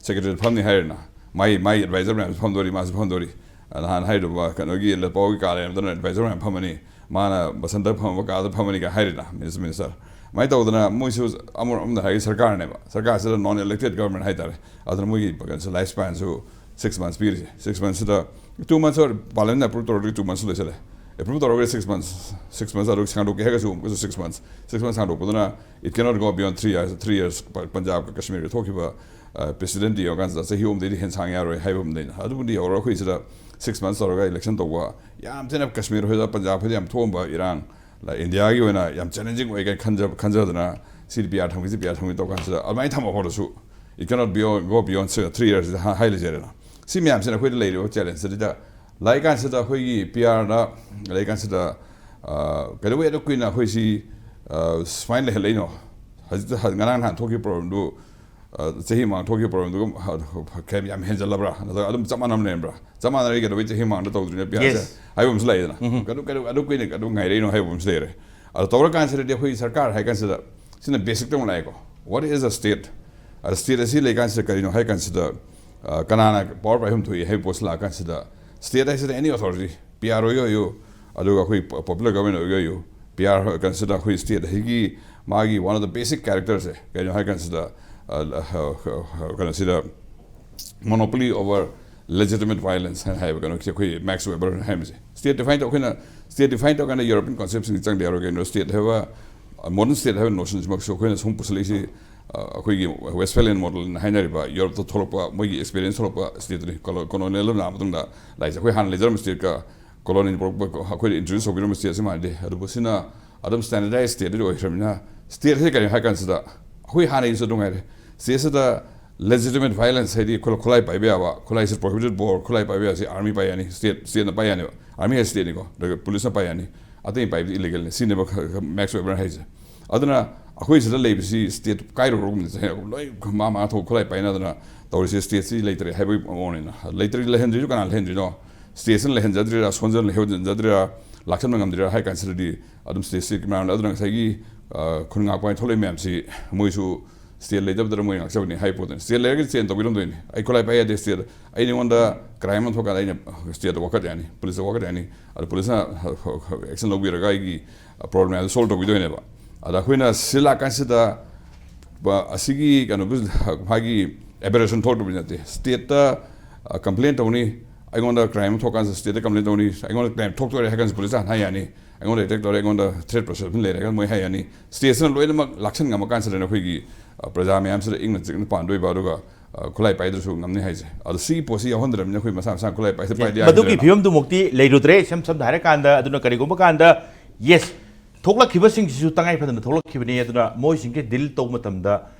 ꯁꯦꯀ꯭ꯔꯦꯇꯔꯤ ꯐꯝꯅꯤ ꯍꯥꯏꯔꯦꯅ꯫ ꯃꯥꯏ ꯃꯥꯏ ꯑꯦꯗꯚꯥꯏꯖꯔ ꯃꯌꯥꯝꯁꯨ ꯐꯝꯗꯣꯔꯤ, ꯃꯥꯁꯨ ꯐꯝꯗꯣꯔꯤ꯫ ꯅꯍꯥꯟ ꯍꯥꯏꯔꯤꯕ ꯀꯩꯅꯣꯒꯤ ꯂꯦꯠꯄꯥꯎꯒꯤ ꯀꯥ ꯂꯩꯔꯝꯗꯅ ꯑꯦꯗꯚꯥꯏꯖꯔ ꯃꯌꯥꯝ ꯐꯝꯃꯅꯤ꯫ ꯃꯥꯅ ꯃꯁꯟꯗ ꯐꯝꯕ ꯀꯥꯗ ꯐꯝꯃꯅꯤ ꯀꯥꯏ ꯍꯥꯏꯔꯤꯅ ꯃꯤꯅꯤꯁꯇꯔ ꯃꯤꯅꯤꯁꯇꯔ ꯑꯗꯨꯃꯥꯏꯅ ꯇꯧꯗꯅ ꯃꯣꯏꯁꯨ ꯑꯃꯔꯣꯝꯗ ꯍꯥꯏꯔꯒ ꯁꯔꯀꯥꯔꯅꯦꯕ꯫ ꯁꯔꯀꯥꯔꯁꯤꯗ ꯅꯣꯟ ꯏꯂꯦꯛꯇꯦꯠ ꯒꯚꯔꯟꯃꯦꯟ ꯍꯥꯏꯇꯥꯔꯦ꯫ ꯑꯗꯨꯅ ꯃꯣꯏꯒꯤ ꯀꯩꯅꯣꯁꯦ ꯂꯥꯏꯐ ꯁ꯭ꯄꯦꯟꯁꯨ ꯁꯤꯛꯁ ꯃꯟꯁ ꯄꯤꯔꯤꯁꯦ꯫ ꯁꯤꯛꯁ ꯃꯟꯁꯁꯤꯗ ꯇꯨ ꯃꯟꯁ ꯄꯥꯔꯂꯤꯌꯥꯃꯦꯟꯅ ꯑꯦꯄ꯭ꯔꯨꯞ ꯇꯧꯔꯗꯤ ꯇꯨ ꯃꯟꯁ ꯂꯣꯏꯁꯤꯜꯂꯦ꯫ ꯑꯦꯄ꯭ꯔꯨꯞ ꯇꯧꯔꯒꯗꯤ ꯁꯤꯛꯁ ꯃꯟꯁ, ꯁꯤꯛꯁ ꯃꯟꯁ ꯑꯗꯨ ꯁꯥꯡꯗꯣꯛꯀꯦ ꯍꯥꯏꯔꯒꯁꯨ ꯑꯃꯨꯛꯀꯁꯨ ꯁꯤꯛꯁ ꯃꯟꯁ, ꯁꯤꯛꯁ ꯃꯟꯁ ꯁꯥꯡꯗꯣꯛꯄꯗꯨꯅ it cannot go beyond three years, three years꯫ ꯄꯟꯖꯥꯕꯀ ꯀꯁꯃꯤꯔꯒ ꯊꯣꯛꯈꯤꯕ ꯄ꯭ꯔꯦꯁꯤꯗꯦꯟꯠ ꯌꯦꯡꯉꯀꯥꯟꯁꯤꯗ ꯆꯍꯤ ꯑꯍꯨꯝꯗꯩꯗꯤ ꯍꯦꯟꯅ ꯁꯥꯡ ꯌꯥꯔꯣꯏ ꯍꯥꯏꯕ ꯑꯃ ꯂꯩꯅ꯫ ꯑꯗꯨꯕꯨꯗꯤ ꯌꯧꯔꯒ ꯑꯩꯈꯣꯏ ꯁꯤꯗ ꯁꯤꯛꯁ ꯃꯟꯁ ꯇꯧꯔꯒ ꯏꯂꯦꯛꯁꯟ ꯇꯧꯕ ꯌꯥꯝ ꯊꯤꯅ ꯀꯁꯃꯤꯔ ꯍꯣꯏꯗ ꯄꯟꯖꯥꯕ ꯍꯣꯏꯗ ꯌꯥꯝ ꯊꯣꯛꯑꯝꯕ ꯏꯔꯥꯡ, ꯏꯟꯗꯤꯌꯥꯒꯤ ꯑꯣꯏꯅ ꯌꯥꯝ ꯆꯦꯂꯦꯟꯖꯤꯡ ꯑꯣꯏ ꯀꯥꯏꯅ ꯈꯟꯖ ꯈꯟꯖꯗꯅ ꯁꯤꯗꯤ ꯄꯤ ꯑꯥꯔ ꯊꯝꯈꯤꯁꯤ, ꯄꯤ ꯑꯥꯔ ꯊꯝꯈꯤ ꯇꯧ ꯀꯥꯟꯁꯤꯗ ꯑꯗꯨꯃꯥꯏꯅ ꯊꯝꯃ ꯍꯧꯔꯁꯨ it cannot be go beyond three yearsꯁꯤꯗ ꯍꯥꯏ ꯂꯩꯖꯔꯦꯅ꯫ ꯁꯤ ꯃꯌꯥꯝꯁꯤꯅ ꯑꯩꯈꯣꯏꯗ ꯂꯩꯔꯤꯕ ꯆꯦꯂꯦꯟꯖꯁꯤꯗ ꯂꯥꯛꯏ ꯀꯥꯟꯁꯤꯗ ꯑꯩꯈꯣꯏꯒꯤ ꯄꯤ ꯑꯥꯔꯗ ꯂꯩ ꯀꯥꯟꯁꯤꯗ ꯀꯩꯗꯧꯕꯩ ꯑꯗꯨ ꯀꯨꯏꯅ ꯑꯩꯈꯣꯏꯁꯤ ꯁꯨꯃꯥꯏꯅ ꯂꯩꯍꯜꯂꯛꯏꯅꯣ? ꯍꯧꯖꯤꯛꯇ ꯉꯔꯥꯡ ꯅꯍꯥꯟ ꯊꯣꯛꯈꯤꯕ ꯄ꯭ꯔꯣꯕ꯭ꯂꯦꯝꯗꯨ ꯆꯍꯤ ꯃꯃꯥꯡ ꯊꯣꯛꯈꯤꯕ ꯄ꯭ꯔꯣꯕ꯭ꯂꯦꯝꯗꯨꯒ ꯌꯥꯝ ꯍꯦꯟꯖꯜꯂꯕ꯭ꯔꯥ, ꯅꯠꯇ꯭ꯔꯒ ꯑꯗꯨꯝ ꯆꯞ ꯃꯥꯟꯅꯕ ꯂꯩꯔꯝꯕ꯭ꯔꯥ? ꯆꯞ ꯃꯥꯟꯅꯔꯤ ꯀꯩꯗꯧꯕꯩ ꯆꯍꯤ ꯃꯃꯥꯡꯗ ꯇꯧꯗ꯭ꯔꯤꯅꯣ ꯄꯤ ꯑꯥꯔꯁꯦ ꯍꯥꯏꯕ ꯑꯃꯁꯨ ꯂꯩꯗꯅ꯫ ꯀꯩꯅꯣ ꯀꯩꯅꯣ ꯑꯗꯨ ꯀꯨꯏꯅ ꯑꯗꯨꯝ ꯉꯥꯏꯔꯛꯏꯅꯣ ꯍꯥꯏꯕ ꯑꯃꯁꯨ ꯂꯩꯔꯦ꯫ ꯑꯗꯣ ꯇꯧꯔꯀꯥꯟꯁꯤꯗꯗꯤ ꯑꯩꯈꯣꯏ ꯁꯔꯀꯥꯔ ꯍꯥꯏ ꯀꯥꯟꯁꯤꯗ ꯁꯤꯅ ꯕꯦꯁꯤꯛꯇ ꯑꯃꯨꯛ ꯂꯥꯛꯑꯦꯀꯣ꯫ What is a state? ꯑꯗ ꯁ꯭ꯇꯦꯠ ꯑꯁꯤ ꯂꯩꯀꯥꯟꯁꯤꯗ ꯀꯔꯤꯅꯣ ꯍꯥꯏ ꯀꯥꯟꯁꯤꯗ ꯀꯅꯥꯅ ꯄꯋꯥꯔ ꯄꯥꯏꯐꯝ ꯊꯣꯛꯏ ꯍꯥꯏꯕ ꯄꯣꯠꯁꯤ ꯂꯥꯛꯑꯀꯥꯟꯁꯤꯗ ꯁ꯭ꯇꯦꯠ ꯍꯥꯏꯁꯤꯗ ꯑꯦꯅꯤ ꯑꯣꯊꯣꯔꯤꯇꯤ, ꯄꯤ ꯑꯥꯔ ꯑꯣꯏꯒꯦ ꯑꯣꯏꯌꯨ, ꯑꯗꯨꯒ ꯑꯩꯈꯣꯏ ꯄꯣꯄꯨꯂꯔ ꯒꯚꯔꯟꯃꯦꯟ ꯑꯣꯏꯒꯦ ꯑꯣꯏꯌꯨ, ꯄꯤ ꯑꯥꯔ ꯀꯩꯅꯣꯁꯤꯗ ꯑꯩꯈꯣꯏ ꯁ꯭ꯇꯦꯠ ꯑꯁꯤꯒꯤ ꯃꯥꯒꯤ one of the basic characterꯁꯦ ꯀꯩꯅꯣ ꯍꯥꯏ ꯀꯥꯟꯁꯤꯗ ꯀꯩꯅꯣꯁꯤꯗ monopoly over legitimate violence ꯍꯥꯏꯅ ꯍꯥꯏꯕ ꯀꯩꯅꯣꯁꯦ ꯑꯩꯈꯣꯏ ꯃꯦꯛꯁ ꯋꯦꯕꯔꯅ ꯍꯥꯏꯕꯁꯦ꯫ ꯁ꯭ꯇꯦꯠ ꯗꯤꯐꯥꯏꯟ ꯇꯧ ꯑꯩꯈꯣꯏꯅ ꯁ꯭ꯇꯦꯠ ꯗꯤꯐꯥꯏꯟ ꯇꯧꯔꯀꯥꯟꯗ ꯌꯨꯔꯣꯄꯤꯌꯟ ꯀꯣꯟꯁꯦꯞꯁꯤꯡꯁꯦ ꯆꯪꯗ ꯌꯥꯔꯣꯏ꯫ ꯀꯩꯅꯣ ꯁ꯭ꯇꯦꯠ ꯍꯥꯏꯕ ꯃꯣꯗꯔꯟ ꯁ꯭ꯇꯦꯠ ꯍꯥꯏꯕ ꯅꯣꯁꯟꯁꯤꯃꯛꯁꯨ ꯑꯩꯈꯣꯏꯅ ꯁꯨꯝ ꯄꯨꯁꯜꯂꯛꯏꯁꯤ ꯑꯩꯈꯣꯏꯒꯤ ꯋꯦꯁꯐꯦꯂꯤꯌꯟ ꯃꯣꯗꯦꯜꯅ ꯍꯥꯏꯅꯔꯤꯕ ꯌꯨꯔꯣꯞꯇ ꯊꯣꯛꯂꯛꯄ ꯃꯣꯏꯒꯤ ꯑꯦꯛꯁꯄꯤꯔꯤꯌꯦꯟꯁ ꯊꯣꯛꯂꯛꯄ ꯁ꯭ꯇꯦꯠꯇꯨꯅꯤ꯫ ꯀꯣꯂꯣꯅꯤꯌꯦꯜ ꯑꯃ ꯂꯥꯛꯑ ꯃꯇꯨꯡꯗ ꯂꯥꯛꯏꯁꯦ꯫ ꯑꯩꯈꯣꯏ ꯍꯥꯟꯅ ꯂꯩꯖꯔꯝꯕ ꯁ꯭ꯇꯦꯠꯀ ꯀꯣꯂꯣꯅꯤ ꯄꯨꯔꯛꯄ, ꯑꯩꯈꯣꯏꯗ introduce ꯇꯧꯕꯤꯔꯝꯕ state ꯁꯤ ꯃꯥꯟꯅꯗꯦ꯫ ꯑꯗꯨꯕꯨ ꯁꯤꯅ ꯑꯗꯨꯝ standardized state ꯑꯗꯨ ꯑꯣꯏꯈ꯭ꯔꯕꯅꯤꯅ, state ꯁꯤ ꯀꯔꯤ ꯍꯥꯏ ꯀꯥꯟꯁꯤꯗ, ꯑꯩꯈꯣꯏ ꯍꯥꯟꯅꯒꯤꯁꯨ ꯑꯗꯨꯝ ꯍꯥꯏꯔꯦ, state ꯁꯤꯗ legitimate violence ꯍꯥꯏꯗꯤ ꯈꯨꯠ-, ꯈꯨꯠꯂꯥꯏ ꯄꯥꯏꯕ ꯌꯥꯕ, ꯈꯨꯠꯂꯥꯏꯁꯤ prohibited ꯕꯣꯔ, ꯈꯨꯠꯂꯥꯏ ꯄꯥꯏꯕ ꯌꯥꯁꯤ army ꯄꯥꯏ ꯌꯥꯅꯤ, state, state ꯅ ꯄꯥꯏ ꯌꯥꯅꯦꯕ, army ꯍꯥꯏ state ꯅꯤꯀꯣ, ꯑꯗꯨꯒ police ꯅ ꯄꯥꯏ ꯌꯥꯅꯤ, ꯑꯇꯩ ꯄꯥꯏꯕꯗꯤ illegal ꯅꯤ꯫ ꯁꯤꯅꯦꯕ ꯈ-, ꯈ-, Max Weber ꯍꯥꯏꯁꯦ꯫ ꯑꯗꯨꯅ ꯑꯩꯈꯣꯏ ꯁꯤꯗ ꯂꯩꯕꯁꯤ state ꯀꯥꯏꯔꯨꯔꯒꯨꯝꯕꯅꯤ, ꯂꯣꯏ ꯃꯥ ꯃꯥ ꯊꯣꯛ ꯈꯨꯠꯂꯥꯏ ꯄꯥꯏꯅꯗꯅ ꯇꯧꯔꯤꯁꯦ, state ꯁꯤ ꯂꯩꯇ꯭ꯔꯦ ꯍꯥꯏꯕꯒꯤ ꯃꯑꯣꯡꯅꯤꯅ꯫ ꯂꯩꯇ꯭ꯔꯤ, ꯂꯩꯍꯟꯗ꯭ꯔꯤꯁꯨ ꯀꯅꯥ ꯂꯩꯍꯟꯗ꯭ꯔꯤꯅꯣ? State ꯁꯤꯅ ꯂꯩꯍꯟꯖꯗ꯭ꯔꯤꯔꯥ, ꯁꯣꯟꯖꯟ ꯂꯩꯍꯟꯖꯗ꯭ꯔꯤꯔꯥ, ꯂꯥꯛꯁꯟꯕ ꯉꯝꯗ꯭ꯔꯤꯔꯥ ꯍꯥꯏ ꯀꯥꯟꯁꯤꯗꯗꯤ ꯑꯗꯨꯝ state ꯁꯤ ꯃꯌꯥꯝꯅ ꯑꯗꯨꯅ ꯉꯁꯥꯏꯒꯤ, ꯑ, ꯈꯨꯟ ꯉꯥꯛꯄ ꯍꯥꯏꯅ ꯊꯣꯛꯂꯛꯏ ꯃꯌꯥꯝꯁꯤ ꯃꯣꯏꯁꯨ state ꯂꯩꯇꯕꯗꯨꯗ ꯃꯣꯏ ꯉꯥꯛꯆꯕꯅꯤ ꯍꯥꯏ ꯄꯣꯠꯇꯨꯅꯤ꯫ State ꯂꯩꯔꯒꯗꯤ ꯆꯦꯟ ꯇꯧꯕꯤꯔꯝꯗꯣꯏꯅꯤ꯫ ꯑꯩ ꯈꯨꯠꯂꯥꯏ ꯄꯥꯏ ꯌꯥꯗꯦ state꯫ ꯑꯩꯉꯣꯟꯗ crime ꯑꯃ ꯊꯣꯛꯀꯥꯟꯗ ꯑꯩꯅ state ꯇ ꯋꯥꯀꯠ ꯌꯥꯅꯤ, police ꯇ ꯋꯥꯀꯠ ꯌꯥꯅꯤ꯫ ꯑꯗꯨ police ꯅ action ꯂꯧꯕꯤꯔꯒ ꯑꯩꯒꯤ problem ꯃꯌꯥꯝꯗꯨ solve ꯇꯧꯕꯤꯗꯣꯏꯅꯦꯕ꯫ ꯑꯗ ꯑꯩꯈꯣꯏꯅ ꯁꯤ ꯂꯥꯛꯀꯥꯟꯁꯤꯗ, ꯕ-, ꯑꯁꯤꯒꯤ ꯀꯩꯅꯣ, ꯃꯥꯒꯤ aberration ꯊꯣꯛꯇꯕꯗꯤ ꯅꯠꯇꯦ꯫ State ꯇ, ꯑ, complain ꯇꯧꯅꯤ, ꯑꯩꯉꯣꯟꯗ crime ꯑꯃ ꯊꯣꯛꯀꯥꯟꯁꯤꯗ state ꯇ complain ꯇꯧꯅꯤ, ꯑꯩꯉꯣꯟꯗ crime ꯊꯣꯛꯇꯣꯔꯦ ꯍꯥꯏ ꯀꯥꯟꯁꯤꯗ police ꯇ ꯍꯥꯟꯅ ꯍꯥꯏ ꯌꯥꯅꯤ, ꯑꯩꯉꯣꯟꯗ attack ꯇꯧꯔꯦ, ꯑꯩꯉꯣꯟꯗ threat perception ꯂꯩꯔꯦ ꯍꯥꯏ ꯀꯥꯟꯗ ꯃꯣꯏ ꯍꯥꯏ ꯌꯥꯅꯤ꯫ State ꯁꯤꯅ ꯂꯣꯏꯅꯃꯛ ꯂꯥꯛꯁꯟ ꯉꯝꯃ ꯀꯥꯟꯁꯤꯗꯅ ꯑꯩꯈꯣꯏꯒꯤ, ꯑ, ꯄ꯭ꯔꯖꯥ ꯃꯌꯥꯝꯁꯤꯗ ꯏꯪꯅ ꯆꯤꯛꯅ ꯄꯥꯟꯗꯣꯏꯕ, ꯑꯗꯨꯒ, ꯑ, ꯈꯨꯠꯂꯥꯏ ꯄꯥꯏꯗ꯭ꯔꯁꯨ ꯉꯝꯅꯤ ꯍꯥꯏꯁꯦ꯫ ꯑꯗꯣ ꯁꯤꯒꯤ ꯄꯣꯠꯁꯤ ꯌꯥꯎꯍꯟꯗ꯭ꯔꯕꯅꯤꯅ ꯑꯩꯈꯣꯏ ꯃꯁꯥ ꯃꯁꯥꯅ ꯈꯨꯠꯂꯥꯏ ꯄꯥꯏꯗ ꯄꯥꯏꯗ ꯃꯗꯨꯒꯤ ꯌꯥꯈꯤꯗ꯭ꯔꯦꯅ꯫ ꯐꯤꯕꯝꯗꯨꯃꯛꯇꯤ ꯂꯩꯔꯨꯗ꯭ꯔꯦ꯫ ꯏꯁꯝ ꯁꯝꯅ ꯍꯥꯏꯔꯀꯥꯟꯗ, ꯑꯗꯨꯅ ꯀꯔꯤꯒꯨꯝꯕ ꯀꯥꯟꯗ, yes, ꯊꯣꯛꯂꯛꯈꯤꯕꯁꯤꯡꯁꯤꯁꯨ ꯇꯉꯥꯏ ꯐꯗꯅ ꯊꯣꯛꯂꯛꯈꯤꯕꯅꯤ꯫ ꯑꯗꯨꯅ ꯃꯣꯏꯁꯤꯡꯁꯦ deal ꯇꯧꯕ ꯃꯇꯝꯗ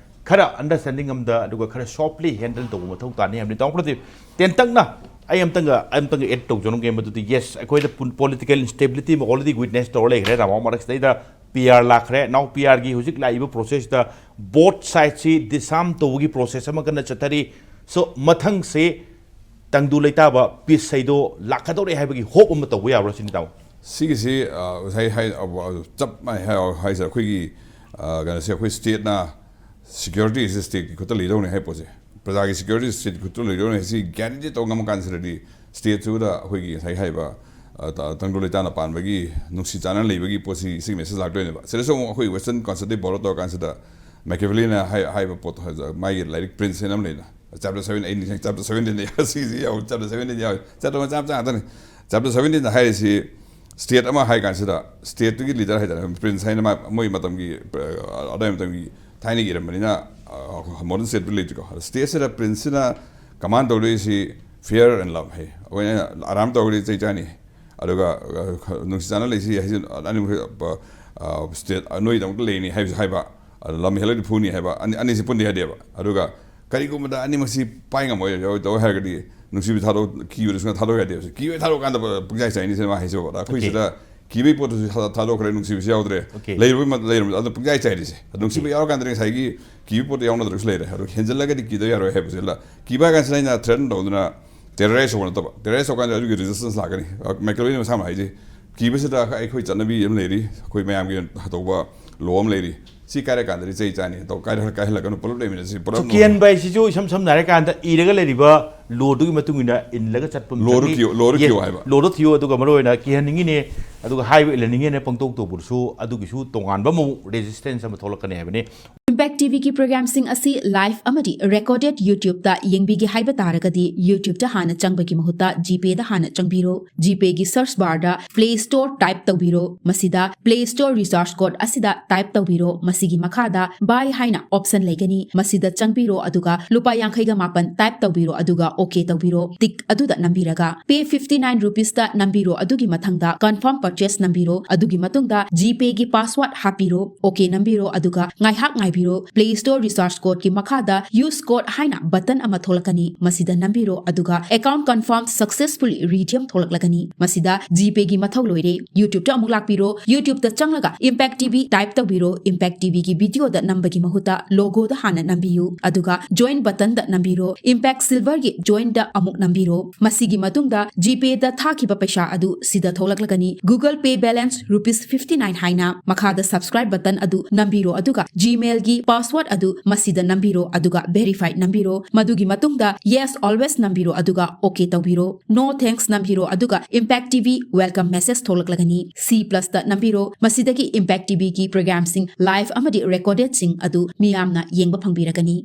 ꯈꯔ understanding ꯑꯃꯗ, ꯑꯗꯨꯒ ꯈꯔ softly handle ꯇꯧꯕ ꯃꯊꯧ ꯇꯥꯅꯤ ꯍꯥꯏꯕꯅꯤ꯫ ꯇꯥꯃꯣ ꯄ꯭ꯔꯗꯤꯞ, ꯇꯦꯟꯇꯛꯅ ꯑꯩ ꯑꯝꯇꯪꯒ, ꯑꯩ ꯑꯝꯇꯪꯒ add ꯇꯧꯖꯔꯝꯒꯦ꯫ ꯃꯗꯨꯗꯤ, yes, ꯑꯩꯈꯣꯏꯗ ꯄꯨꯟ-, political instability ꯑꯃ already witness ꯇꯧꯔ ꯂꯩꯈ꯭ꯔꯦ꯫ ꯔꯥꯃꯥ ꯃꯔꯛꯁꯤꯗꯩꯗ P R ꯂꯥꯛꯈ꯭ꯔꯦ꯫ Now P R ꯒꯤ ꯍꯧꯖꯤꯛ ꯂꯥꯛꯏꯕ process ꯇ both side ꯁꯤ disarm ꯇꯧꯕꯒꯤ process ꯑꯃ ꯀꯟꯅ ꯆꯠꯊꯔꯤ꯫ So, ꯃꯊꯪꯁꯦ ꯇꯪꯗꯨ ꯂꯩꯇꯥꯕ peace ꯍꯥꯏꯗꯣ ꯂꯥꯛꯀꯗꯧꯔꯦ ꯍꯥꯏꯕꯒꯤ hope ꯑꯃ ꯇꯧꯕ ꯌꯥꯕ꯭ꯔꯥ ꯁꯤꯅꯤ, ꯇꯥꯃꯣ? ꯁꯤꯒꯤꯁꯤ, ꯑ, ꯉꯁꯥꯏ ꯍꯥꯏ-, ꯑ, ꯆꯞ ꯃꯥꯟꯅꯩ ꯍꯥꯏ-, ꯍꯥꯏꯁꯦ, ꯑꯩꯈꯣꯏꯒꯤ, ꯑ, ꯀꯩꯅꯣꯁꯦ, ꯑꯩꯈꯣꯏ state ꯅ security ꯁꯤ state ꯀꯤ ꯈꯨꯠꯇ ꯂꯩꯗꯧꯅꯦ ꯍꯥꯏ ꯄꯣꯠꯁꯦ, ꯄ꯭ꯔꯖꯥꯒꯤ security state ꯀꯤ ꯈꯨꯠꯇ ꯂꯩꯗꯧꯅꯦ꯫ ꯁꯤ guarantee ꯇꯧ ꯉꯝꯃ ꯀꯥꯟꯁꯤꯗꯗꯤ state ꯇꯨꯗ ꯑꯩꯈꯣꯏꯒꯤ ꯉꯁꯥꯏ ꯍꯥꯏꯕ, ꯑ, ꯇ-, ꯇꯪꯗꯨ ꯂꯩꯇꯥꯅ ꯄꯥꯟꯕꯒꯤ, ꯅꯨꯡꯁꯤ ꯆꯥꯟꯅꯅ ꯂꯩꯕꯒꯤ ꯄꯣꯠꯁꯤ, ꯁꯤꯒꯤ message ꯂꯥꯛꯇꯣꯏꯅꯦꯕ꯫ ꯁꯤꯗꯁꯨ ꯑꯃꯨꯛ ꯑꯩꯈꯣꯏ Western concept ꯇꯩ borrow ꯇꯧꯔꯀꯥꯟꯁꯤꯗ Machiavelli ꯅ ꯍꯥꯏ-, ꯍꯥꯏꯕ ꯄꯣꯠꯇꯣ, ꯃꯥꯒꯤ ꯂꯥꯏꯔꯤꯛ Principle ꯍꯥꯏꯅ ꯑꯃ ꯂꯩꯅ, chapter seven, ꯑꯩ ꯅꯤꯡꯁꯤꯡ-, chapter seventeen ꯗ ꯌꯥꯎ-, ꯁꯤꯁꯤ ꯌꯥꯎ-, chapter seventeen ꯌꯥꯎꯏ꯫ Chapter ꯃꯆꯥ ꯃꯆꯥ ꯉꯥꯛꯇꯅꯤ꯫ Chapter seventeen ꯗ ꯍꯥꯏꯔꯤꯁꯤ, state ꯑꯃ ꯍꯥꯏ ꯀꯥꯟꯁꯤꯗ, state ꯇꯨꯒꯤ leader ꯍꯥꯏꯇꯥꯔꯦ, prince ꯍꯥꯏꯅ ꯃꯥ-, ꯃꯣꯏ ꯃꯇꯝꯒꯤ, ꯑ, ꯑꯗꯥꯏ ꯃꯇꯝꯒꯤ ꯊꯥꯏꯅꯒꯤ ꯏꯔꯝꯕꯅꯤꯅ, ꯑ, modern state ꯇꯨ ꯂꯩꯇ꯭ꯔꯤꯀꯣ꯫ ꯑꯗ state ꯁꯤꯗ prince ꯁꯤꯅ command ꯇꯧꯗꯣꯏꯁꯤ fear and love ꯍꯥꯏ꯫ ꯑꯩꯈꯣꯏꯅ ꯑꯔꯥꯝ ꯇꯧꯔꯗꯤ ꯆꯩ ꯆꯥꯅꯤ, ꯑꯗꯨꯒ ꯑ, ꯈ- ꯅꯨꯡꯁꯤ ꯆꯥꯟꯅ ꯂꯩꯁꯤ ꯍꯥꯏꯁꯤ ꯑꯅꯤꯃꯛ ꯑ, ꯑ, state ꯅꯣꯏꯒꯤꯗꯃꯛꯇ ꯂꯩꯅꯤ ꯍꯥꯏꯕꯁꯨ ꯍꯥꯏꯕ, ꯑꯗꯨ ꯂꯝ ꯍꯦꯜꯂꯒꯗꯤ ꯐꯨꯅꯤ ꯍꯥꯏꯕ, ꯑꯅꯤ ꯑꯅꯤꯁꯤ ꯄꯨꯟꯗꯦ ꯍꯥꯏꯗꯦꯕ꯫ ꯑꯗꯨꯒ ꯀꯔꯤꯒꯨꯝꯕꯗ ꯑꯅꯤꯃꯛꯁꯤ ꯄꯥꯏ ꯉꯝꯃꯣꯏ ꯇꯧ ꯍꯥꯏꯔꯒꯗꯤ ꯅꯨꯡꯁꯤꯕ ꯊꯥꯗꯣꯛ ꯀꯤꯕꯗꯨ ꯁꯨꯡꯊꯥ ꯊꯥꯗꯣꯛ ꯌꯥꯗꯦꯕ꯫ ꯀꯤꯕ ꯊꯥꯗꯣꯛꯀꯥꯟꯗ ꯄ- ꯄꯨꯡꯆꯥꯏ ꯆꯥꯏꯅꯤ ꯁꯤꯅꯦꯃꯥ ꯍꯥꯏꯁꯦꯕ꯫ ꯑꯩꯈꯣꯏ Okay. ꯁꯤꯗ ꯀꯤꯕꯒꯤ ꯄꯣꯠꯇꯨꯁꯨ ꯊꯥ- ꯊꯥꯗꯣꯛꯈ꯭ꯔꯦ, ꯅꯨꯡꯁꯤꯕꯁꯨ ꯌꯥꯎꯗ꯭ꯔꯦ꯫ Okay. ꯂꯩꯔꯨꯕꯩ ꯃ- ꯂꯩꯔꯨꯕꯗ ꯑꯗꯨ ꯄꯨꯡꯆꯥꯏ ꯆꯥꯏꯔꯤꯁꯦ꯫ ꯑꯗꯨ ꯅꯨꯡꯁꯤꯕ Okay. ꯌꯥꯎꯔꯀꯥꯟꯗ ꯉꯁꯥꯏꯒꯤ ꯀꯤꯕ ꯄꯣꯠꯇꯣ ꯌꯥꯎꯅꯗ꯭ꯔꯁꯨ ꯂꯩꯔꯦ꯫ ꯑꯗꯨ ꯍꯦꯟꯖꯜꯂꯒꯗꯤ ꯀꯤꯗ ꯌꯥꯔꯣꯏ ꯍꯥꯏꯕꯁꯤꯗ ꯀꯤꯕ ꯍꯥꯏ ꯀꯥꯟꯁꯤꯗ ꯑꯩꯅ threaten ꯇꯧꯗꯅ terrorize ꯇꯧꯕ ꯅꯠꯇꯕ꯫ Terrorize ꯇꯧꯀꯥꯟꯗ ꯑꯗꯨꯒꯤ resistance ꯂꯥꯛꯀꯅꯤ꯫ ꯃꯦꯀꯂꯣꯏꯅ ꯃꯁꯥꯃꯛ ꯍꯥꯏꯁꯦ ꯀꯤꯕꯁꯤꯗ ꯑꯩꯈꯣꯏ ꯆꯠꯅꯕꯤ ꯑꯃ ꯂꯩꯔꯤ, ꯑꯩꯈꯣꯏ ꯃꯌꯥꯝꯒꯤ ꯇꯧꯕ law ꯑꯃ ꯂꯩꯔꯤ꯫ ꯁꯤ ꯀꯥꯏꯔꯀꯥꯟꯗꯗꯤ ꯆꯩ ꯆꯥꯅꯤ꯫ ꯇꯧ ꯀꯥꯏꯔ ꯀꯥꯏꯍꯜꯂꯛꯀꯅꯨ, ꯄꯨꯂꯞ ꯂꯩꯃꯤꯟꯅꯁꯤ, ꯄꯨꯂꯞ ꯁꯨ ꯀꯤꯍꯟꯕ ꯍꯥꯏꯁꯤꯁꯨ ꯏꯁꯝ ꯁꯝꯅ ꯍꯥꯏꯔꯀꯥꯟꯗ ꯏꯔꯒ ꯂꯩꯔꯤꯕ ꯂꯣꯗꯨꯒꯤ ꯃꯇꯨꯡ ꯏꯟꯅ ꯏꯜꯂꯒ ꯆꯠꯄ ꯑꯃ ꯂꯣꯗꯨ ꯆꯪꯉꯤ꯫ ꯀꯤꯌꯣ- ꯂꯣꯗꯨ Yes, ꯀꯤꯌꯣ ꯍꯥꯏꯕ꯫ ꯂꯣꯗꯨ ꯊꯤꯌꯣ, ꯑꯗꯨꯒ ꯃꯔꯨ ꯑꯣꯏꯅ ꯀꯤꯍꯟꯅꯤꯡꯉꯤꯅꯦ, ꯑꯗꯨꯒ ꯍꯥꯏꯕ ꯏꯜꯍꯟꯅꯤꯡꯉꯤꯅꯦ ꯄꯪꯇꯧ ꯇꯧꯕꯗꯨꯁꯨ ꯑꯗꯨꯒꯤꯁꯨ ꯇꯣꯉꯥꯟꯕ ꯑꯃꯨꯛ resistance ꯑꯃ ꯊꯣꯛꯂꯛꯀꯅꯤ ꯍꯥꯏꯕꯅꯤ꯫ Impact ꯇꯤꯚꯤꯒꯤ ꯄ꯭ꯔꯣꯒ꯭ꯔꯥꯝꯁꯤꯡ ꯑꯁꯤ live ꯑꯃꯗꯤ recorded YouTube ꯇ ꯌꯦꯡꯕꯤꯒꯦ ꯍꯥꯏꯕ ꯇꯥꯔꯒꯗꯤ YouTube ꯇ ꯍꯥꯟꯅ ꯆꯪꯕꯒꯤ ꯃꯍꯨꯠꯇ GPay ꯗ ꯍꯥꯟꯅ ꯆꯪꯕꯤꯔꯣ꯫ GPay ꯒꯤ search bar ꯗ Play Store type ꯇꯧꯕꯤꯔꯣ꯫ ꯃꯁꯤꯗ Play Store recharge code ꯑꯁꯤꯗ type ꯇꯧꯕꯤꯔꯣ꯫ ꯃꯁꯤꯒꯤ ꯃꯈꯥꯗ Buy ꯍꯥꯏꯅ option ꯂꯩꯒꯅꯤ꯫ ꯃꯁꯤꯗ ꯆꯪꯕꯤꯔꯣ, ꯑꯗꯨꯒ ꯂꯨꯄꯥ ꯌꯥꯡꯈꯩꯒ ꯃꯥꯄꯟ type ꯇꯧꯕꯤꯔꯣ, ꯑꯗꯨꯒ OK ꯇꯧꯕꯤꯔꯣ꯫ Tick ꯑꯗꯨꯗ ꯅꯝꯕꯤꯔꯒ Pay fifty nine rupees ꯇ ꯅꯝꯕꯤꯔꯣ꯫ ꯑꯗꯨꯒꯤ ꯃꯊꯪꯗ Confirm Purchase ꯅꯝꯕꯤꯔꯣ꯫ ꯑꯗꯨꯒꯤ ꯃꯇꯨꯡꯗ GPay ꯒꯤ password ꯍꯥꯞꯄꯤꯔꯣ꯫ OK ꯅꯝꯕꯤꯔꯣ, ꯑꯗꯨꯒ ꯉꯥꯏꯍꯥꯛ ꯉꯥꯏꯕꯤꯔꯣ꯫ Play Store recharge code ꯀꯤ ꯃꯈꯥꯗ Use Code ꯍꯥꯏꯅ button ꯑꯃ ꯊꯣꯛꯂꯛꯀꯅꯤ꯫ ꯃꯁꯤꯗ ꯅꯝꯕꯤꯔꯣ, ꯑꯗꯨꯒ Account Confirm Successfully Redeem ꯊꯣꯛꯂꯛꯂꯒꯅꯤ꯫ ꯃꯁꯤꯗ GPay ꯒꯤ ꯃꯊꯧ ꯂꯣꯏꯔꯦ꯫ YouTube ꯇ ꯑꯃꯨꯛ ꯂꯥꯛꯄꯤꯔꯣ꯫ YouTube ꯇ ꯆꯪꯂꯒ Impact TV type ꯇꯧꯕꯤꯔꯣ꯫ Impact TV ꯒꯤ video ꯗ ꯅꯝꯕꯒꯤ ꯃꯍꯨꯠꯇ logo ꯗ ꯍꯥꯟꯅ ꯅꯝꯕꯤꯌꯨ, ꯑꯗꯨꯒ Join button ꯗ ꯅꯝꯕꯤꯔꯣ꯫ Impact Silver ꯒꯤ Join ꯗ ꯑꯃꯨꯛ ꯅꯝꯕꯤꯔꯣ꯫ ꯃꯁꯤꯒꯤ ꯃꯇꯨꯡꯗ GPay ꯗ ꯊꯥꯈꯤꯕ ꯄꯩꯁꯥ ꯑꯗꯨ ꯁꯤꯗ ꯊꯣꯛꯂꯛꯂꯒꯅꯤ꯫ Google Pay balance rupees fifty nine ꯍꯥꯏꯅ꯫ ꯃꯈꯥꯗ Subscribe button ꯑꯗꯨ ꯅꯝꯕꯤꯔꯣ, ꯑꯗꯨꯒ Gmail ꯒꯤ password ꯑꯗꯨ ꯃꯁꯤꯗ ꯅꯝꯕꯤꯔꯣ, ꯑꯗꯨꯒ Verify ꯅꯝꯕꯤꯔꯣ꯫ ꯃꯗꯨꯒꯤ ꯃꯇꯨꯡꯗ Yes Always ꯅꯝꯕꯤꯔꯣ, ꯑꯗꯨꯒ OK ꯇꯧꯕꯤꯔꯣ꯫ No Thanks ꯅꯝꯕꯤꯔꯣ, ꯑꯗꯨꯒ Impact TV welcome message ꯊꯣꯛꯂꯛꯂꯒꯅꯤ꯫ C plus ꯇ ꯅꯝꯕꯤꯔꯣ꯫ ꯃꯁꯤꯗꯒꯤ Impact TV ꯒꯤ ꯄ꯭ꯔꯣꯒ꯭ꯔꯥꯝꯁꯤꯡ, live ꯑꯃꯗꯤ recorded ꯁꯤꯡ ꯑꯗꯨ ꯃꯤꯌꯥꯝꯅ ꯌꯦꯡꯕ ꯐꯪꯕꯤꯔꯒꯅꯤ꯫